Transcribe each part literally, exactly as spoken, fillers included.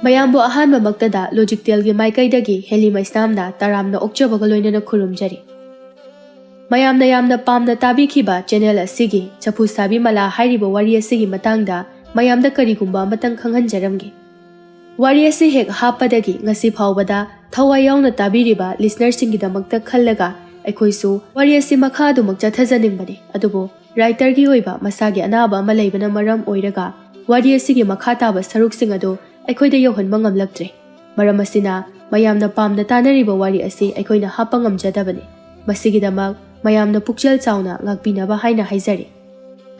ꯃꯌꯥꯝꯕꯨ ꯑꯍꯥꯟꯕꯃꯛꯇꯗ ꯂꯣꯖꯤꯛꯇꯦꯜꯒꯤ ꯃꯥꯏꯀꯩꯗꯒꯤ ꯍꯦꯂꯤ ꯃꯩꯁꯅꯥꯝꯅ ꯇꯔꯥꯝꯅ ꯑꯣꯛꯆꯕꯒ ꯂꯣꯏꯅꯅ ꯈꯨꯔꯨꯝꯖꯔꯤ꯫ ꯃꯌꯥꯝꯅ ꯌꯥꯝꯅ ꯄꯥꯝꯅ ꯇꯥꯕꯤꯈꯤꯕ ꯆꯦꯅꯦꯜ ꯑꯁꯤꯒꯤ ꯆꯐꯨ ꯁꯥꯕꯤ ꯃꯂꯥ ꯍꯥꯏꯔꯤꯕ ꯋꯥꯔꯤ ꯑꯁꯤꯒꯤ ꯃꯇꯥꯡꯗ ꯃꯌꯥꯝꯗ ꯀꯔꯤꯒꯨꯝꯕ ꯑꯃꯇꯪ ꯈꯪꯍꯟꯖꯔꯝꯒꯦ꯫ ꯋꯥꯔꯤ ꯑꯁꯤ ꯍꯦꯛ ꯍꯥꯞꯄꯗꯒꯤ ꯉꯁꯤ ꯐꯥꯎꯕꯗ ꯊꯋꯥꯏ ꯌꯥꯎꯅ ꯇꯥꯕꯤꯔꯤꯕ ꯂꯤꯁꯅꯔꯁꯤꯡꯒꯤꯗꯃꯛꯇ ꯈꯜꯂꯒ ꯑꯩꯈꯣꯏꯁꯨ ꯋꯥꯔꯤ ꯑꯁꯤ ꯃꯈꯥ ꯑꯗꯨꯃꯛ ꯆꯠꯊꯖꯅꯤꯡꯕꯅꯤ꯫ ꯑꯗꯨꯕꯨ ꯔꯥꯏꯇꯔꯒꯤ ꯑꯣꯏꯕ ꯃꯁꯥꯒꯤ ꯑꯅꯥꯕ ꯑꯃ ꯂꯩꯕꯅ ꯃꯔꯝ ꯑꯣꯏꯔꯒ ꯋꯥꯔꯤ ꯑꯁꯤꯒꯤ ꯃꯈꯥ ꯇꯥꯕ ꯁꯔꯨꯛꯁꯤꯡ ꯑꯗꯨ ꯑꯩꯈꯣꯏꯗ ꯌꯧꯍꯟꯕ ꯉꯝꯂꯛꯇ꯭ꯔꯦ꯫ ꯃꯔꯝ ꯑꯁꯤꯅ ꯃꯌꯥꯝꯅ ꯄꯥꯝꯅ ꯇꯥꯅꯔꯤꯕ ꯋꯥꯔꯤ ꯑꯁꯤ ꯑꯩꯈꯣꯏꯅ ꯍꯥꯞꯄ ꯉꯝꯖꯗꯕꯅꯤ꯫ ꯃꯁꯤꯒꯤꯗꯃꯛ ꯃꯌꯥꯝꯅ ꯄꯨꯛꯆꯦꯜ ꯆꯥꯎꯅ ꯉꯥꯛꯄꯤꯅꯕ ꯍꯥꯏꯅ ꯍꯥꯏꯖꯔꯤ꯫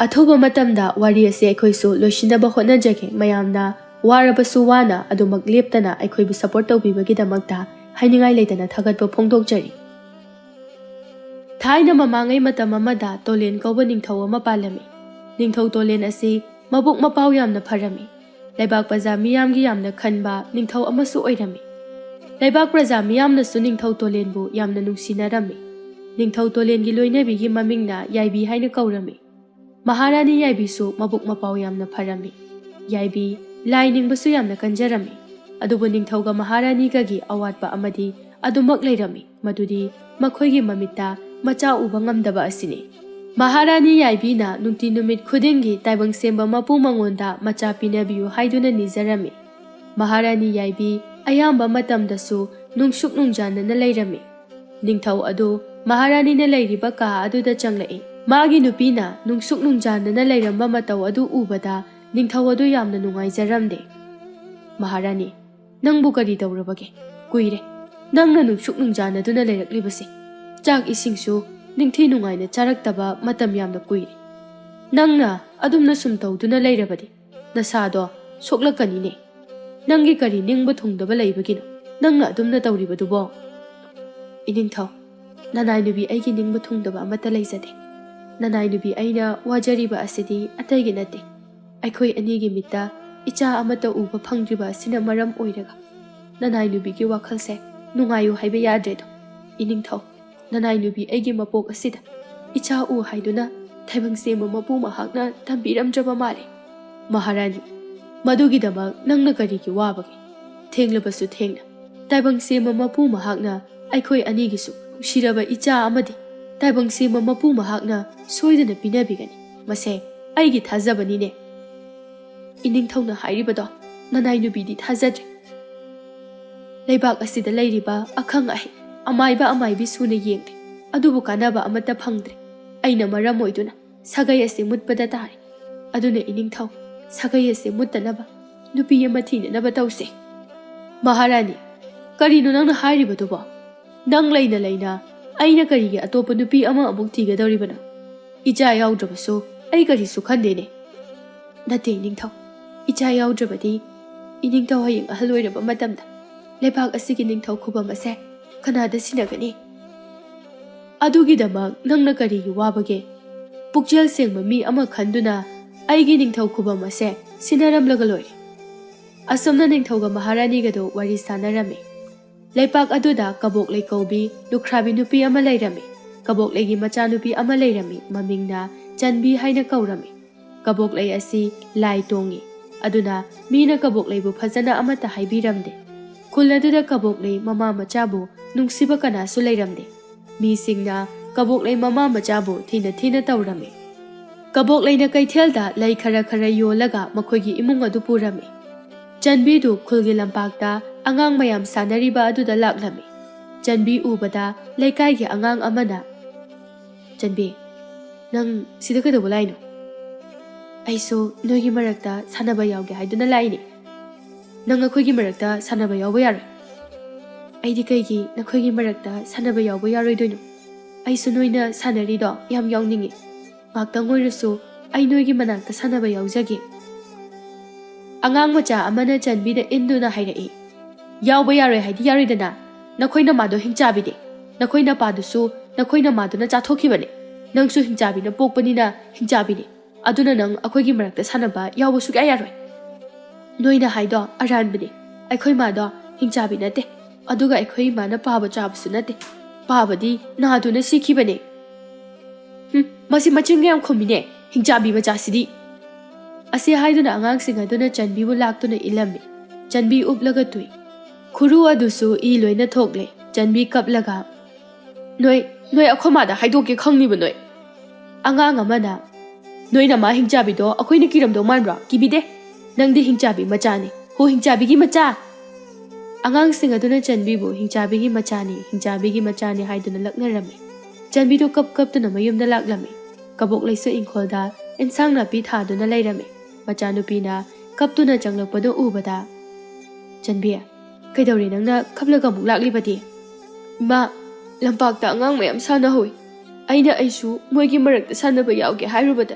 ꯑꯊꯨꯕ ꯃꯇꯝꯗ ꯋꯥꯔꯤ ꯑꯁꯤ ꯑꯩꯈꯣꯏꯁꯨ ꯂꯣꯏꯁꯤꯟꯅꯕ ꯍꯣꯠꯅꯖꯒꯦ꯫ ꯃꯌꯥꯝꯅ ꯋꯥꯔꯕꯁꯨ ꯋꯥꯅ ꯑꯗꯨꯃꯛ ꯂꯦꯞꯇꯅ ꯑꯩꯈꯣꯏꯕꯨ ꯁꯄꯣꯔꯠ ꯇꯧꯕꯤꯕꯒꯤꯗꯃꯛꯇ ꯍꯥꯏꯅꯤꯡꯉꯥꯏ ꯂꯩꯇꯅ ꯊꯥꯒꯠꯄ ꯐꯣꯡꯗꯣꯛꯆꯔꯤ꯫ ꯊꯥꯏꯅ ꯃꯃꯥꯡꯉꯩ ꯃꯇꯝ ꯑꯃꯗ ꯇꯣꯂꯦꯟ ꯀꯧꯕ ꯅꯤꯡꯊꯧ ꯑꯃ ꯄꯥꯜꯂꯝꯃꯤ꯫ ꯅꯤꯡꯊꯧ ꯇꯣꯂꯦꯟ ꯑꯁꯤ ꯃꯕꯨꯛ ꯃꯄꯥꯎ ꯌꯥꯝꯅ ꯐꯔꯝꯃꯤ꯫ ꯂꯩꯕꯥꯛ ꯄ꯭ꯔꯖꯥ ꯃꯤꯌꯥꯝꯒꯤ ꯌꯥꯝꯅ ꯈꯟꯕ ꯅꯤꯡꯊꯧ ꯑꯃꯁꯨ ꯑꯣꯏꯔꯝꯃꯤ꯫ ꯂꯩꯕꯥꯛ ꯄ꯭ꯔꯖꯥ ꯃꯤꯌꯥꯝꯅꯁꯨ ꯅꯤꯡꯊꯧ ꯇꯣꯂꯦꯟꯕꯨ ꯌꯥꯝꯅ ꯅꯨꯡꯁꯤꯅꯔꯝꯃꯤ꯫ ꯅꯤꯡꯊꯧ ꯇꯣꯂꯦꯟꯒꯤ ꯂꯣꯏꯅꯕꯤꯒꯤ ꯃꯃꯤꯡꯅ ꯌꯥꯏꯕꯤ ꯍꯥꯏꯅ ꯀꯧꯔꯝꯃꯤ꯫ ꯃꯍꯥꯔꯥꯅꯤ ꯌꯥꯏꯕꯤꯁꯨ ꯃꯕꯨꯛ ꯃꯄꯥꯎ ꯌꯥꯝꯅ ꯐꯔꯝꯃꯤ꯫ ꯌꯥꯏꯕꯤ ꯂꯥꯏ ꯅꯤꯡꯕꯁꯨ ꯌꯥꯝꯅ ꯀꯟꯖꯔꯝꯃꯤ꯫ ꯑꯗꯨꯕꯨ ꯅꯤꯡꯊꯧꯒ ꯃꯍꯥꯔꯥꯅꯤꯒꯒꯤ ꯑꯋꯥꯠꯄ ꯑꯃꯗꯤ ꯑꯗꯨꯃꯛ ꯂꯩꯔꯝꯃꯤ, ꯃꯗꯨꯗꯤ ꯃꯈꯣꯏꯒꯤ ꯃꯃꯤꯠꯇ ꯃꯆꯥ ꯎꯕ ꯉꯝꯗꯕ ꯑꯁꯤꯅꯤ꯫ ꯃꯍꯥꯔꯥꯅꯤ ꯌꯥꯏꯕꯤꯅ ꯅꯨꯡꯇꯤ ꯅꯨꯃꯤꯠ ꯈꯨꯗꯤꯡꯒꯤ ꯇꯥꯏꯕꯪ ꯁꯦꯝꯕ ꯃꯄꯨ ꯃꯉꯣꯟꯗ ꯃꯆꯥ ꯄꯤꯅꯕꯤꯌꯨ ꯍꯥꯏꯗꯨꯅ ꯅꯤꯖꯔꯝꯃꯤ꯫ ꯃꯍꯥꯔꯥꯅꯤ ꯌꯥꯏꯕꯤ ꯑꯌꯥꯝꯕ ꯃꯇꯝꯗꯁꯨ ꯅꯨꯡꯁꯨꯛ ꯅꯨꯡꯖꯥꯅꯅ ꯂꯩꯔꯝꯃꯤ꯫ ꯅꯤꯡꯊꯧ ꯑꯗꯨ ꯃꯍꯥꯔꯥꯅꯤꯅ ꯂꯩꯔꯤꯕ ꯀꯥ ꯑꯗꯨꯗ ꯆꯪꯂꯛꯏ꯫ ꯃꯥꯒꯤ ꯅꯨꯄꯤꯅ ꯅꯨꯡꯁꯨꯛ ꯅꯨꯡꯖꯥꯅꯅ ꯂꯩꯔꯝꯕ ꯃꯇꯧ ꯑꯗꯨ ꯎꯕꯗ ꯅꯤꯡꯊꯧ ꯑꯗꯨ ꯌꯥꯝꯅ ꯅꯨꯡꯉꯥꯏꯖꯔꯝꯗꯦ꯫ "ꯃꯍꯥꯔꯥꯅꯤ, ꯅꯪꯕꯨ ꯀꯔꯤ ꯇꯧꯔꯕꯒꯦ? ꯀꯨꯏꯔꯦ ꯅꯪꯅ ꯅꯨꯡꯁꯨꯛ ꯅꯨꯡꯖꯥꯅꯗꯨꯅ ꯂꯩꯔꯛꯂꯤꯕꯁꯦ꯫ ꯆꯥꯛ ꯏꯁꯤꯡꯁꯨ ꯅꯤꯡꯊꯤ ꯅꯨꯡꯉꯥꯏꯅ ꯆꯥꯔꯛꯇꯕ ꯃꯇꯝ ꯌꯥꯝꯅ ꯀꯨꯏꯔꯦ꯫ ꯅꯪꯅ ꯑꯗꯨꯝꯅ ꯁꯨꯝ ꯇꯧꯗꯨꯅ ꯂꯩꯔꯕꯗꯤ ꯅꯁꯥꯗꯣ ꯁꯣꯛꯂꯛꯀꯅꯤꯅꯦ꯫ ꯅꯪꯒꯤ ꯀꯔꯤ ꯅꯤꯡꯕ ꯊꯨꯡꯗꯕ ꯂꯩꯕꯒꯤꯅꯣ ꯅꯪꯅ ꯑꯗꯨꯝꯅ ꯇꯧꯔꯤꯕꯗꯨꯕꯣ?" "ꯏꯅꯤꯡꯊꯧ, ꯅꯅꯥꯏ ꯅꯨꯄꯤ ꯑꯩꯒꯤ ꯅꯤꯡꯕ ꯊꯨꯡꯗꯕ ꯑꯃꯠꯇ ꯂꯩꯖꯗꯦ꯫ ꯅꯅꯥꯏ ꯅꯨꯄꯤ ꯑꯩꯅ ꯋꯥꯖꯔꯤꯕ ꯑꯁꯤꯗꯤ ꯑꯇꯩꯒꯤ ꯅꯠꯇꯦ꯫ ꯑꯩꯈꯣꯏ ꯑꯅꯤꯒꯤ ꯃꯤꯠꯇ ꯏꯆꯥ ꯑꯃꯠꯇ ꯎꯕ ꯐꯪꯗ꯭ꯔꯤꯕ ꯑꯁꯤꯅ ꯃꯔꯝ ꯑꯣꯏꯔꯒ ꯅꯅꯥꯏ ꯅꯨꯄꯤꯒꯤ ꯋꯥꯈꯜꯁꯦ ꯅꯨꯡꯉꯥꯏꯌꯨ ꯍꯥꯏꯕ ꯌꯥꯗ꯭ꯔꯦꯗꯣ꯫ ꯏꯅꯤꯡꯊꯧ, ꯅꯅꯥꯏ ꯅꯨꯄꯤ ꯑꯩꯒꯤ ꯃꯄꯣꯛ ꯑꯁꯤꯗ ꯏꯆꯥ ꯎ ꯍꯥꯏꯗꯨꯅ ꯇꯥꯏꯕꯪ ꯁꯦꯝꯕ ꯃꯄꯨ ꯃꯍꯥꯛꯅ ꯇꯝꯕꯤꯔꯝꯗ꯭ꯔꯕ ꯃꯥꯜꯂꯦ꯫" "ꯃꯍꯥꯔꯥꯅꯤ, ꯃꯗꯨꯒꯤꯗꯃꯛ ꯅꯪꯅ ꯀꯔꯤꯒꯤ ꯋꯥꯕꯒꯦ? ꯊꯦꯡꯂꯕꯁꯨ ꯊꯦꯡꯅ, ꯇꯥꯏꯕꯪ ꯁꯦꯝꯕ ꯃꯄꯨ ꯃꯍꯥꯛꯅ ꯑꯩꯈꯣꯏ ꯑꯅꯤꯒꯤꯁꯨ ꯅꯨꯡꯁꯤꯔꯕ ꯏꯆꯥ ꯑꯃꯗꯤ ꯇꯥꯏꯕꯪ ꯁꯦꯝꯕ ꯃꯄꯨ ꯃꯍꯥꯛꯅ ꯁꯣꯏꯗꯅ ꯄꯤꯅꯕꯤꯒꯅꯤ꯫ ꯃꯁꯦ ꯑꯩꯒꯤ ꯊꯥꯖꯕꯅꯤꯅꯦ꯫ ꯏꯅꯤꯡꯊꯧꯅ ꯍꯥꯏꯔꯤꯕꯗꯣ ꯅꯅꯥꯏ ꯅꯨꯄꯤꯗꯤ ꯊꯥꯖꯗ꯭ꯔꯦ꯫ ꯂꯩꯕꯥꯛ ꯑꯁꯤꯗ ꯂꯩꯔꯤꯕ ꯑꯈꯪ ꯑꯍꯩ, ꯑꯃꯥꯏꯕ ꯑꯃꯥꯏꯕꯤ ꯁꯨꯅ ꯌꯦꯡꯂꯦ, ꯑꯗꯨꯕꯨ ꯀꯥꯟꯅꯕ ꯑꯃꯠꯇ ꯐꯪꯗ꯭ꯔꯦ꯫ ꯑꯩꯅ ꯃꯔꯝ ꯑꯣꯏꯗꯨꯅ ꯁꯥꯒꯩ ꯑꯁꯤ ꯃꯨꯠꯄꯗ ꯇꯥꯔꯦ꯫ ꯑꯗꯨꯅ ꯏꯅꯤꯡꯊꯧ, ꯁꯥꯒꯩ ꯑꯁꯤ ꯃꯨꯠꯇꯅꯕ ꯅꯨꯄꯤ ꯑꯃ ꯊꯤꯅꯅꯕ ꯇꯧꯁꯦ꯫ ꯃꯍꯥꯔꯥꯅꯤ, ꯀꯔꯤꯅꯣ ꯅꯪꯅ ꯍꯥꯏꯔꯤꯕꯗꯨꯕꯣ? ꯅꯪ ꯂꯩꯅ ꯂꯩꯅ ꯑꯩꯅ ꯀꯔꯤꯒꯤ ꯑꯇꯣꯞꯄ ꯅꯨꯄꯤ ꯑꯃ ꯑꯃꯨꯛ ꯊꯤꯒꯗꯧꯔꯤꯕꯅꯣ? ꯏꯆꯥ ꯌꯥꯎꯗ꯭ꯔꯕꯁꯨ ꯑꯩ ꯀꯔꯤꯁꯨ ꯈꯟꯗꯦꯅꯦ꯫ ꯅꯠꯇꯦ ꯏꯅꯤꯡꯊꯧ, ꯏꯆꯥ ꯌꯥꯎꯗ꯭ꯔꯕꯗꯤ ꯏꯅꯤꯡꯊꯧ ꯍꯌꯦꯡ ꯑꯍꯜ ꯑꯣꯏꯔꯕ ꯃꯇꯝꯗ ꯂꯩꯕꯥꯛ ꯑꯁꯤꯒꯤ ꯅꯤꯡꯊꯧ ꯈꯨꯕꯝ ꯑꯁꯦ ꯀꯅꯥꯗ ꯁꯤꯟꯅꯒꯅꯤ? ꯑꯗꯨꯒꯤꯗꯃꯛ ꯅꯪꯅ ꯀꯔꯤꯒꯤ ꯋꯥꯕꯒꯦ? ꯄꯨꯛꯆꯦꯜ ꯁꯦꯡꯕ ꯃꯤ ꯑꯃ ꯈꯟꯗꯨꯅ ꯑꯩꯒꯤ ꯅꯤꯡꯊꯧ ꯈꯨꯕꯝ ꯑꯁꯦ ꯁꯤꯟꯅꯔꯝꯂꯒ ꯂꯣꯏꯔꯦ꯫ ꯑꯁꯨꯝꯅ ꯅꯤꯡꯊꯧꯒ ꯃꯍꯥꯔꯥꯅꯤꯒꯗꯣ ꯋꯥꯔꯤ ꯁꯥꯟꯅꯔꯝꯃꯤ꯫ ꯂꯩꯄꯥꯛ ꯑꯗꯨꯗ ꯀꯕꯣꯛꯂꯩ ꯀꯧꯕꯤ ꯂꯨꯈ꯭ꯔꯥꯕꯤ ꯅꯨꯄꯤ ꯑꯃ ꯂꯩꯔꯝꯃꯤ꯫ ꯀꯕꯣꯛꯂꯩꯒꯤ ꯃꯆꯥꯅꯨꯄꯤ ꯑꯃ ꯂꯩꯔꯝꯃꯤ, ꯃꯃꯤꯡꯅ ꯆꯟꯕꯤ ꯍꯥꯏꯅ ꯀꯧꯔꯝꯃꯤ꯫ ꯀꯕꯣꯛꯂꯩ ꯑꯁꯤ ꯂꯥꯏ ꯇꯣꯡꯉꯤ, ꯑꯗꯨꯅ ꯃꯤꯅ ꯀꯕꯣꯛꯂꯩꯕꯨ ꯐꯖꯅ ꯑꯃꯠꯇ ꯍꯥꯏꯕꯤꯔꯝꯗꯦ꯫ ꯈꯨꯜ ꯑꯗꯨꯗ ꯀꯕꯣꯛꯂꯩ ꯃꯃꯥ ꯃꯆꯥꯕꯨ ꯅꯨꯡꯁꯤꯕ ꯀꯅꯥꯁꯨ ꯂꯩꯔꯝꯗꯦ꯫ ꯃꯤꯁꯤꯡꯅ ꯀꯕꯣꯛꯂꯩ ꯃꯃꯥ ꯃꯆꯥꯕꯨ ꯊꯤꯅ ꯊꯤꯅ ꯇꯧꯔꯝꯃꯤ꯫ ꯀꯕꯣꯛꯂꯩꯅ ꯀꯩꯊꯦꯜꯗ ꯂꯩ ꯈꯔ ꯈꯔ ꯌꯣꯜꯂꯒ ꯃꯈꯣꯏꯒꯤ ꯏꯃꯨꯡ ꯑꯗꯨ ꯄꯨꯔꯝꯃꯤ꯫ ꯆꯟꯕꯤꯗꯨ ꯈꯨꯜꯒꯤ ꯂꯝꯄꯥꯛꯇ ꯑꯉꯥꯡ ꯃꯌꯥꯝ ꯁꯥꯟꯅꯔꯤꯕ ꯑꯗꯨꯗ ꯂꯥꯛꯂꯝꯃꯤ꯫ ꯆꯟꯕꯤ ꯎꯕꯗ ꯂꯩꯀꯥꯏꯒꯤ ꯑꯉꯥꯡ ꯑꯃꯅ, "ꯆꯟꯕꯤ, ꯅꯪ ꯁꯤꯗ ꯀꯩꯗꯧꯕ ꯂꯥꯛꯏꯅꯣ?" "ꯑꯩꯁꯨ ꯅꯣꯏꯒꯤ ꯃꯔꯛꯇ ꯁꯥꯟꯅꯕ ꯌꯥꯎꯒꯦ ꯍꯥꯏꯗꯨꯅ ꯂꯥꯛꯏꯅꯦ꯫ ꯅꯪ ꯑꯩꯈꯣꯏꯒꯤ ꯃꯔꯛꯇ ꯁꯥꯟꯅꯕ ꯌꯥꯎꯕ ꯌꯥꯔꯣꯏ?" "ꯑꯩꯗꯤ ꯀꯩꯒꯤ ꯅꯈꯣꯏꯒꯤ ꯃꯔꯛꯇ ꯁꯥꯟꯅꯕ ꯌꯥꯎꯕ ꯌꯥꯔꯣꯏꯗꯣꯏꯅꯣ? ꯑꯩꯁꯨ ꯅꯣꯏꯅ ꯁꯥꯟꯅꯔꯤꯗꯣ ꯌꯥꯝ ꯌꯥꯎꯅꯤꯡꯉꯤ꯫ ꯉꯥꯛꯇꯪ ꯑꯣꯏꯔꯁꯨ ꯑꯩ ꯅꯣꯏꯒꯤ ꯃꯅꯥꯛꯇ ꯁꯥꯟꯅꯕ ꯌꯥꯎꯖꯒꯦ꯫" ꯑꯉꯥꯡ ꯃꯆꯥ ꯑꯃꯅ ꯆꯟꯕꯤꯗ ꯏꯟꯗꯨꯅ ꯍꯥꯏꯔꯛꯏ, "ꯌꯥꯎꯕ ꯌꯥꯔꯣꯏ ꯍꯥꯏꯗꯤ ꯌꯥꯔꯣꯏꯗꯅ꯫ ꯅꯈꯣꯏ ꯅꯃꯥꯗꯣ ꯍꯤꯡꯆꯥꯕꯤꯅꯦ꯫ ꯅꯈꯣꯏ ꯅꯄꯥꯗꯨꯁꯨ ꯅꯈꯣꯏ ꯅꯃꯥꯗꯨꯅ ꯆꯥꯊꯣꯛꯈꯤꯕꯅꯦ꯫ ꯅꯪꯁꯨ ꯍꯤꯡꯆꯥꯕꯤꯅ ꯄꯣꯛꯄꯅꯤꯅ ꯍꯤꯡꯆꯥꯕꯤꯅꯦ꯫ ꯑꯗꯨꯅ ꯅꯪ ꯑꯩꯈꯣꯏꯒꯤ ꯃꯔꯛꯇ ꯁꯥꯟꯅꯕ ꯌꯥꯎꯕ ꯁꯨꯛꯌꯥ ꯌꯥꯔꯣꯏ꯫" "ꯅꯣꯏꯅ ꯍꯥꯏꯗꯣ ꯑꯔꯥꯟꯕꯅꯦ꯫ ꯑꯩꯈꯣꯏ ꯃꯥꯗꯣ ꯍꯤꯡꯆꯥꯕꯤ ꯅꯠꯇꯦ꯫ ꯑꯗꯨꯒ ꯑꯩꯈꯣꯏ ꯏꯃꯥꯅ ꯄꯥꯕ ꯆꯥꯕꯁꯨ ꯅꯠꯇꯦ꯫ ꯄꯥꯕꯗꯤ ꯅꯥꯗꯨꯅ ꯁꯤꯈꯤꯕꯅꯦ꯫" "ꯍꯨꯝ, ꯃꯁꯤ ꯃꯆꯤꯟꯒ ꯌꯥꯝ ꯈꯨꯝꯃꯤꯅꯦ, ꯍꯤꯡꯆꯥꯕꯤ ꯃꯆꯥꯁꯤꯗꯤ!" ꯑꯁꯤ ꯍꯥꯏꯗꯨꯅ ꯑꯉꯥꯡꯁꯤꯡ ꯑꯗꯨꯅ ꯆꯟꯕꯤꯕꯨ ꯂꯥꯛꯇꯨꯅ ꯏꯜꯂꯝꯃꯤ꯫ ꯆꯟꯕꯤ ꯎꯞꯂꯒ ꯇꯨꯏ꯫ ꯈꯨꯔꯨ ꯑꯗꯨꯁꯨ ꯏ ꯂꯣꯏꯅ ꯊꯣꯛꯂꯦ꯫ ꯆꯟꯕꯤ ꯀꯞꯂꯒ, "ꯅꯣꯏ, ꯅꯣꯏ ꯑꯩꯈꯣꯏ ꯃꯥꯗ ꯍꯥꯏꯗꯣꯛꯀꯦ ꯈꯪꯅꯤꯕ ꯅꯣꯏ"꯫ ꯑꯉꯥꯡ ꯑꯃꯅ, "ꯅꯣꯏ ꯅꯃꯥ ꯍꯤꯡꯆꯥꯕꯤꯗꯣ ꯑꯩꯈꯣꯏꯅ ꯀꯤꯔꯝꯗꯧ ꯃꯥꯟꯕ꯭ꯔꯣ? ꯀꯤꯕꯤꯗꯦ꯫ ꯅꯪꯗꯤ ꯍꯤꯡꯆꯥꯕꯤ ꯃꯆꯥꯅꯤ꯫ ꯍꯣ, ꯍꯤꯡꯆꯥꯕꯤꯒꯤ ꯃꯆꯥ!" ꯑꯉꯥꯡꯁꯤꯡ ꯑꯗꯨꯅ ꯆꯟꯕꯤꯕꯨ ꯍꯤꯡꯆꯥꯕꯤꯒꯤ ꯃꯆꯥꯅꯤ, ꯍꯤꯡꯆꯥꯕꯤꯒꯤ ꯃꯆꯥꯅꯤ ꯍꯥꯏꯗꯨꯅ ꯂꯛꯅꯔꯝꯃꯤ꯫ ꯆꯟꯕꯤꯗꯨ ꯀꯞ ꯀꯞꯇꯨꯅ ꯃꯌꯨꯝꯗ ꯂꯥꯛꯂꯝꯃꯤ꯫ ꯀꯕꯣꯛꯂꯩꯁꯨ ꯏꯪꯈꯣꯜꯗ ꯏꯟꯁꯥꯡ ꯅꯥꯄꯤ ꯊꯥꯗꯨꯅ ꯂꯩꯔꯝꯃꯤ꯫ ꯃꯆꯥꯅꯨꯄꯤꯅ ꯀꯞꯇꯨꯅ ꯆꯪꯂꯛꯄꯗꯨ ꯎꯕꯗ, "ꯆꯟꯕꯤ, ꯀꯩꯗꯧꯔꯦ ꯅꯪꯅ ꯀꯞꯂꯒ ꯑꯃꯨꯛ ꯂꯥꯛꯂꯤꯕꯗꯤ?" "ꯏꯃꯥ, ꯂꯝꯄꯥꯛꯇ ꯑꯉꯥꯡ ꯃꯌꯥꯝ ꯁꯥꯟꯅꯍꯧꯏ꯫ ꯑꯩꯅ ꯑꯩꯁꯨ ꯃꯣꯏꯒꯤ ꯃꯔꯛꯇ ꯁꯥꯟꯅꯕ ꯌꯥꯎꯒꯦ ꯍꯥꯏꯔꯨꯕꯗ,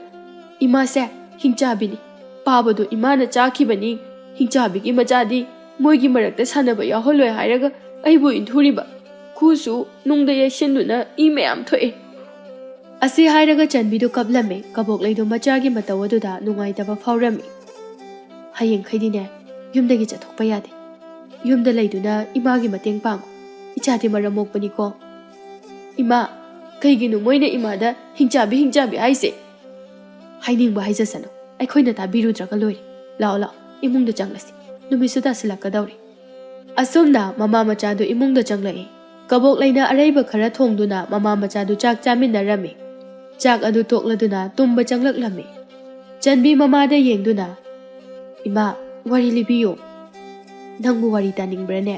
ꯏꯃꯥꯁꯦ ꯍꯤꯡꯆꯥꯕꯤꯅꯤ, ꯄꯥꯕꯗꯣ ꯏꯃꯥꯅ ꯆꯥꯈꯤꯕꯅꯤ, ꯍꯤꯡꯆꯥꯕꯤꯒꯤ ꯃꯆꯥꯗꯤ ꯃꯣꯏꯒꯤ ꯃꯔꯛꯇ ꯁꯥꯟꯅꯕ ꯌꯥꯎꯍꯜꯂꯣꯏ ꯍꯥꯏꯔꯒ ꯑꯩꯕꯨ ꯏꯟꯊꯨꯔꯤꯕ꯫ ꯈꯨꯁꯨ ꯅꯨꯡꯗ ꯌꯩꯁꯤꯟꯗꯨꯅ ꯏ ꯃꯌꯥꯝ ꯊꯣꯛꯑꯦ"꯫ ꯑꯁꯤ ꯍꯥꯏꯔꯒ ꯆꯟꯕꯤꯗꯨ ꯀꯞꯂꯝꯃꯤ꯫ ꯀꯕꯣꯛꯂꯩꯗꯨ ꯃꯆꯥꯒꯤ ꯃꯇꯧ ꯑꯗꯨꯗ ꯅꯨꯡꯉꯥꯏꯇꯕ ꯐꯥꯎꯔꯝꯃꯤ꯫ "ꯍꯌꯦꯡꯈꯩꯗꯤꯅꯦ, ꯌꯨꯝꯗꯒꯤ ꯆꯠꯊꯣꯛꯄ ꯌꯥꯗꯦ꯫ ꯌꯨꯝꯗ ꯂꯩꯗꯨꯅ ꯏꯃꯥꯒꯤ ꯃꯇꯦꯡ ꯄꯥꯡꯉꯨ꯫ ꯏꯆꯥꯗꯤ ꯃꯔꯝ ꯃꯣꯛꯄꯅꯤꯀꯣ꯫ ꯏꯃꯥ, ꯀꯩꯒꯤꯅꯣ ꯃꯣꯏꯅ ꯏꯃꯥꯗ ꯍꯤꯡꯆꯥꯕꯤ, ꯍꯤꯡꯆꯥꯕꯤ ꯍꯥꯏꯁꯦ?" "ꯍꯥꯏꯅꯤꯡꯕ ꯍꯥꯏꯖꯁꯅꯨ, ꯑꯩꯈꯣꯏꯅ ꯇꯥꯕꯤꯔꯨꯗ꯭ꯔꯒ ꯂꯣꯏꯔꯦ꯫ ꯂꯥꯛꯑꯣ, ꯂꯥꯛꯑꯣ, ꯏꯃꯨꯡꯗ ꯆꯪꯂꯁꯤ, ꯅꯨꯃꯤꯠꯁꯨ ꯇꯥꯁꯤꯜꯂꯛꯀꯗꯧꯔꯦ"꯫ ꯑꯁꯨꯝꯅ ꯃꯃꯥ ꯃꯆꯥꯗꯨ ꯏꯃꯨꯡꯗ ꯆꯪꯂꯛꯏ꯫ ꯀꯕꯣꯛꯂꯩꯅ ꯑꯔꯩꯕ ꯈꯔ ꯊꯣꯡꯗꯨꯅ ꯃꯃꯥ ꯃꯆꯥꯗꯨ ꯆꯥꯛ ꯆꯥꯃꯤꯟꯅꯔꯝꯃꯤ꯫ ꯆꯥꯛ ꯑꯗꯨ ꯇꯣꯛꯂꯗꯨꯅ ꯇꯨꯝꯕ ꯆꯪꯂꯛꯂꯝꯃꯤ꯫ ꯆꯟꯕꯤ ꯃꯃꯥꯗ ꯌꯦꯡꯗꯨꯅ, "ꯏꯃꯥ, ꯋꯥꯔꯤ ꯂꯤꯕꯤꯌꯨ"꯫ "ꯅꯪꯕꯨ ꯋꯥꯔꯤ ꯇꯥꯅꯤꯡꯕ꯭ꯔꯅꯦ?"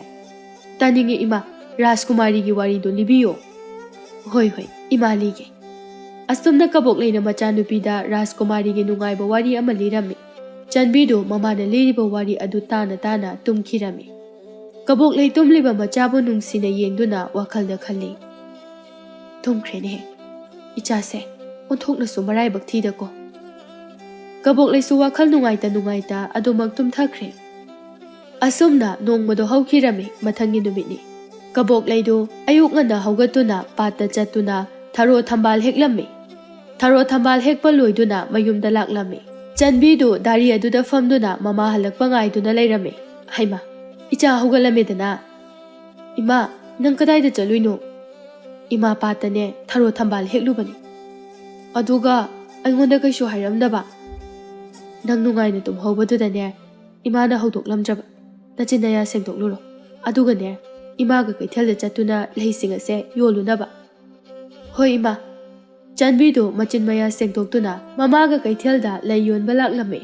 "ꯇꯥꯅꯤꯡꯉꯤ ꯏꯃꯥ, ꯔꯥꯖꯀꯨꯃꯥꯔꯤꯒꯤ ꯋꯥꯔꯤꯗꯨ ꯂꯤꯕꯤꯌꯨ"꯫ "ꯍꯣꯏ, ꯍꯣꯏ, ꯏꯃꯥ ꯂꯤꯒꯦ"꯫ ꯑꯁꯨꯝꯅ ꯀꯕꯣꯛꯂꯩꯅ ꯃꯆꯥꯅꯨꯄꯤꯗ ꯔꯥꯖꯀꯨꯃꯥꯔꯤꯒꯤ ꯅꯨꯡꯉꯥꯏꯕ ꯋꯥꯔꯤ ꯑꯃ ꯂꯤꯔꯝꯃꯤ꯫ ꯆꯟꯕꯤꯗꯨ ꯃꯃꯥꯅ ꯂꯤꯔꯤꯕ ꯋꯥꯔꯤ ꯑꯗꯨ ꯇꯥꯅ ꯇꯥꯅ ꯇꯨꯝꯈꯤꯔꯝꯃꯤ꯫ ꯀꯕꯣꯛꯂꯩ ꯇꯨꯝꯂꯤꯕ ꯃꯆꯥꯕꯨ ꯅꯨꯡꯁꯤꯅ ꯌꯦꯡꯗꯨꯅ ꯋꯥꯈꯜꯗ ꯈꯜꯂꯤ, "ꯇꯨꯝꯈ꯭ꯔꯦꯅꯦ ꯏꯆꯥꯁꯦ, ꯑꯣꯟꯊꯣꯛꯅꯁꯨ ꯃꯔꯥꯏꯕꯛ ꯊꯤꯗꯀꯣ"꯫ ꯀꯕꯣꯛꯂꯩꯁꯨ ꯋꯥꯈꯜ ꯅꯨꯡꯉꯥꯏꯇ ꯅꯨꯡꯉꯥꯏꯇ ꯑꯗꯨꯃꯛ ꯇꯨꯝꯊꯈ꯭ꯔꯦ꯫ ꯑꯁꯨꯝꯅ ꯅꯣꯡꯃꯗꯣ ꯍꯧꯈꯤꯔꯝꯃꯤ꯫ ꯃꯊꯪꯒꯤ ꯅꯨꯃꯤꯠꯅꯤ꯫ ꯀꯕꯣꯛꯂꯩꯗꯨ ꯑꯌꯨꯛ ꯉꯟꯅ ꯍꯧꯒꯠꯇꯨꯅ ꯄꯥꯠꯇ ꯆꯠꯇꯨꯅ ꯊꯔꯣ ꯊꯝꯕꯥꯜ ꯍꯦꯛꯂꯝꯃꯤ꯫ ꯊꯔꯣ ꯊꯝꯕꯥꯜ ꯍꯦꯛꯄ ꯂꯣꯏꯗꯨꯅ ꯃꯌꯨꯝꯗ ꯂꯥꯛꯂꯝꯃꯤ꯫ ꯆꯟꯕꯤꯗꯨ ꯗꯥꯔꯤ ꯑꯗꯨꯗ ꯐꯝꯗꯨꯅ ꯃꯃꯥ ꯍꯜꯂꯛꯄ ꯉꯥꯏꯗꯨꯅ ꯂꯩꯔꯝꯃꯤ꯫ "ꯍꯩꯃꯥ, ꯏꯆꯥ ꯍꯧꯒꯠꯂꯝꯃꯦꯗꯅ"꯫ "ꯏꯃꯥ, ꯅꯪ ꯀꯗꯥꯏꯗ ꯆꯠꯂꯨꯏꯅꯣ?" "ꯏꯃꯥ ꯄꯥꯠꯇꯅꯦ ꯊꯔꯣ ꯊꯝꯕꯥꯜ ꯍꯦꯛꯂꯨꯕꯅꯤ꯫ ꯑꯗꯨꯒ ꯑꯩꯉꯣꯟꯗ ꯀꯩꯁꯨ ꯍꯥꯏꯔꯝꯗꯕ"꯫ ꯅꯪ ꯅꯨꯡꯉꯥꯏꯅ ꯇꯨꯝꯍꯧꯕꯗꯨꯗꯅꯦ, ꯏꯃꯥꯅ ꯍꯧꯗꯣꯛꯂꯝꯗ꯭ꯔꯕ꯫ ꯅꯆꯤꯟ ꯅꯌꯥ ꯁꯦꯡꯗꯣꯛꯂꯨꯔꯣ꯫ ꯑꯗꯨꯒꯅꯦ, ꯏꯃꯥꯒ ꯀꯩꯊꯦꯜꯗ ꯆꯠꯇꯨꯅ ꯂꯩꯁꯤꯡ ꯑꯁꯦ ꯌꯣꯜꯂꯨꯅꯕ꯫ "ꯍꯣꯏ, ꯏꯃꯥ꯫" ꯆꯥꯟꯕꯤꯗꯨ ꯃꯆꯤꯟ ꯃꯌꯥ ꯁꯦꯡꯗꯣꯛꯇꯨꯅ ꯃꯃꯥꯒ ꯀꯩꯊꯦꯜꯗ ꯂꯩ ꯌꯣꯟꯕ ꯂꯥꯛꯂꯝꯃꯤ꯫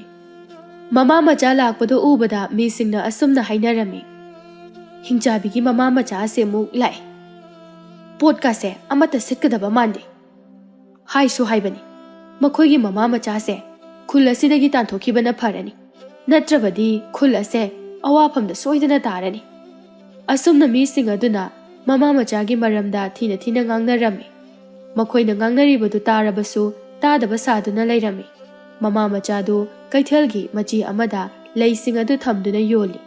ꯃꯃꯥ ꯃꯆꯥ ꯂꯥꯛꯄꯗꯨ ꯎꯕꯗ ꯃꯤꯁꯤꯡꯅ ꯑꯁꯨꯝꯅ ꯍꯥꯏꯅꯔꯝꯃꯤ, "ꯍꯤꯡꯆꯥꯕꯤꯒꯤ ꯃꯃꯥ ꯃꯆꯥ ꯑꯁꯦ ꯑꯃꯨꯛ ꯂꯥꯛꯑꯦ꯫ ꯄꯣꯠꯀꯥꯁꯦ ꯑꯃꯠꯇ ꯁꯤꯠꯀꯗꯕ ꯃꯥꯟꯗꯦ꯫ ꯍꯥꯏꯁꯨ ꯍꯥꯏꯕꯅꯤ, ꯃꯈꯣꯏꯒꯤ ꯃꯃꯥ ꯃꯆꯥꯁꯦ ꯈꯨꯜ ꯑꯁꯤꯗꯒꯤ ꯇꯥꯟꯊꯣꯛꯈꯤꯕꯅ ꯐꯔꯅꯤ, ꯅꯠꯇ꯭ꯔꯕꯗꯤ ꯈꯨꯜ ꯑꯁꯦ ꯑꯋꯥꯐꯝꯗ ꯁꯣꯏꯗꯅ ꯇꯥꯔꯅꯤ꯫" ꯑꯁꯨꯝꯅ ꯃꯤꯁꯤꯡ ꯑꯗꯨꯅ ꯃꯃꯥ ꯃꯆꯥꯒꯤ ꯃꯔꯝꯗ ꯊꯤꯅ ꯊꯤꯅ ꯉꯥꯡꯅꯔꯝꯃꯤ꯫ ꯃꯈꯣꯏꯅ ꯉꯥꯡꯅꯔꯤꯕꯗꯨ ꯇꯥꯔꯕꯁꯨ ꯇꯥꯗꯕ ꯁꯥꯗꯨꯅ ꯂꯩꯔꯝꯃꯤ꯫ ꯃꯃꯥ ꯃꯆꯥꯗꯨ ꯀꯩꯊꯦꯜꯒꯤ ꯃꯆꯤ ꯑꯃꯗ ꯂꯩꯁꯤꯡ ꯑꯗꯨ ꯊꯝꯗꯨꯅ ꯌꯣꯜꯂꯤ꯫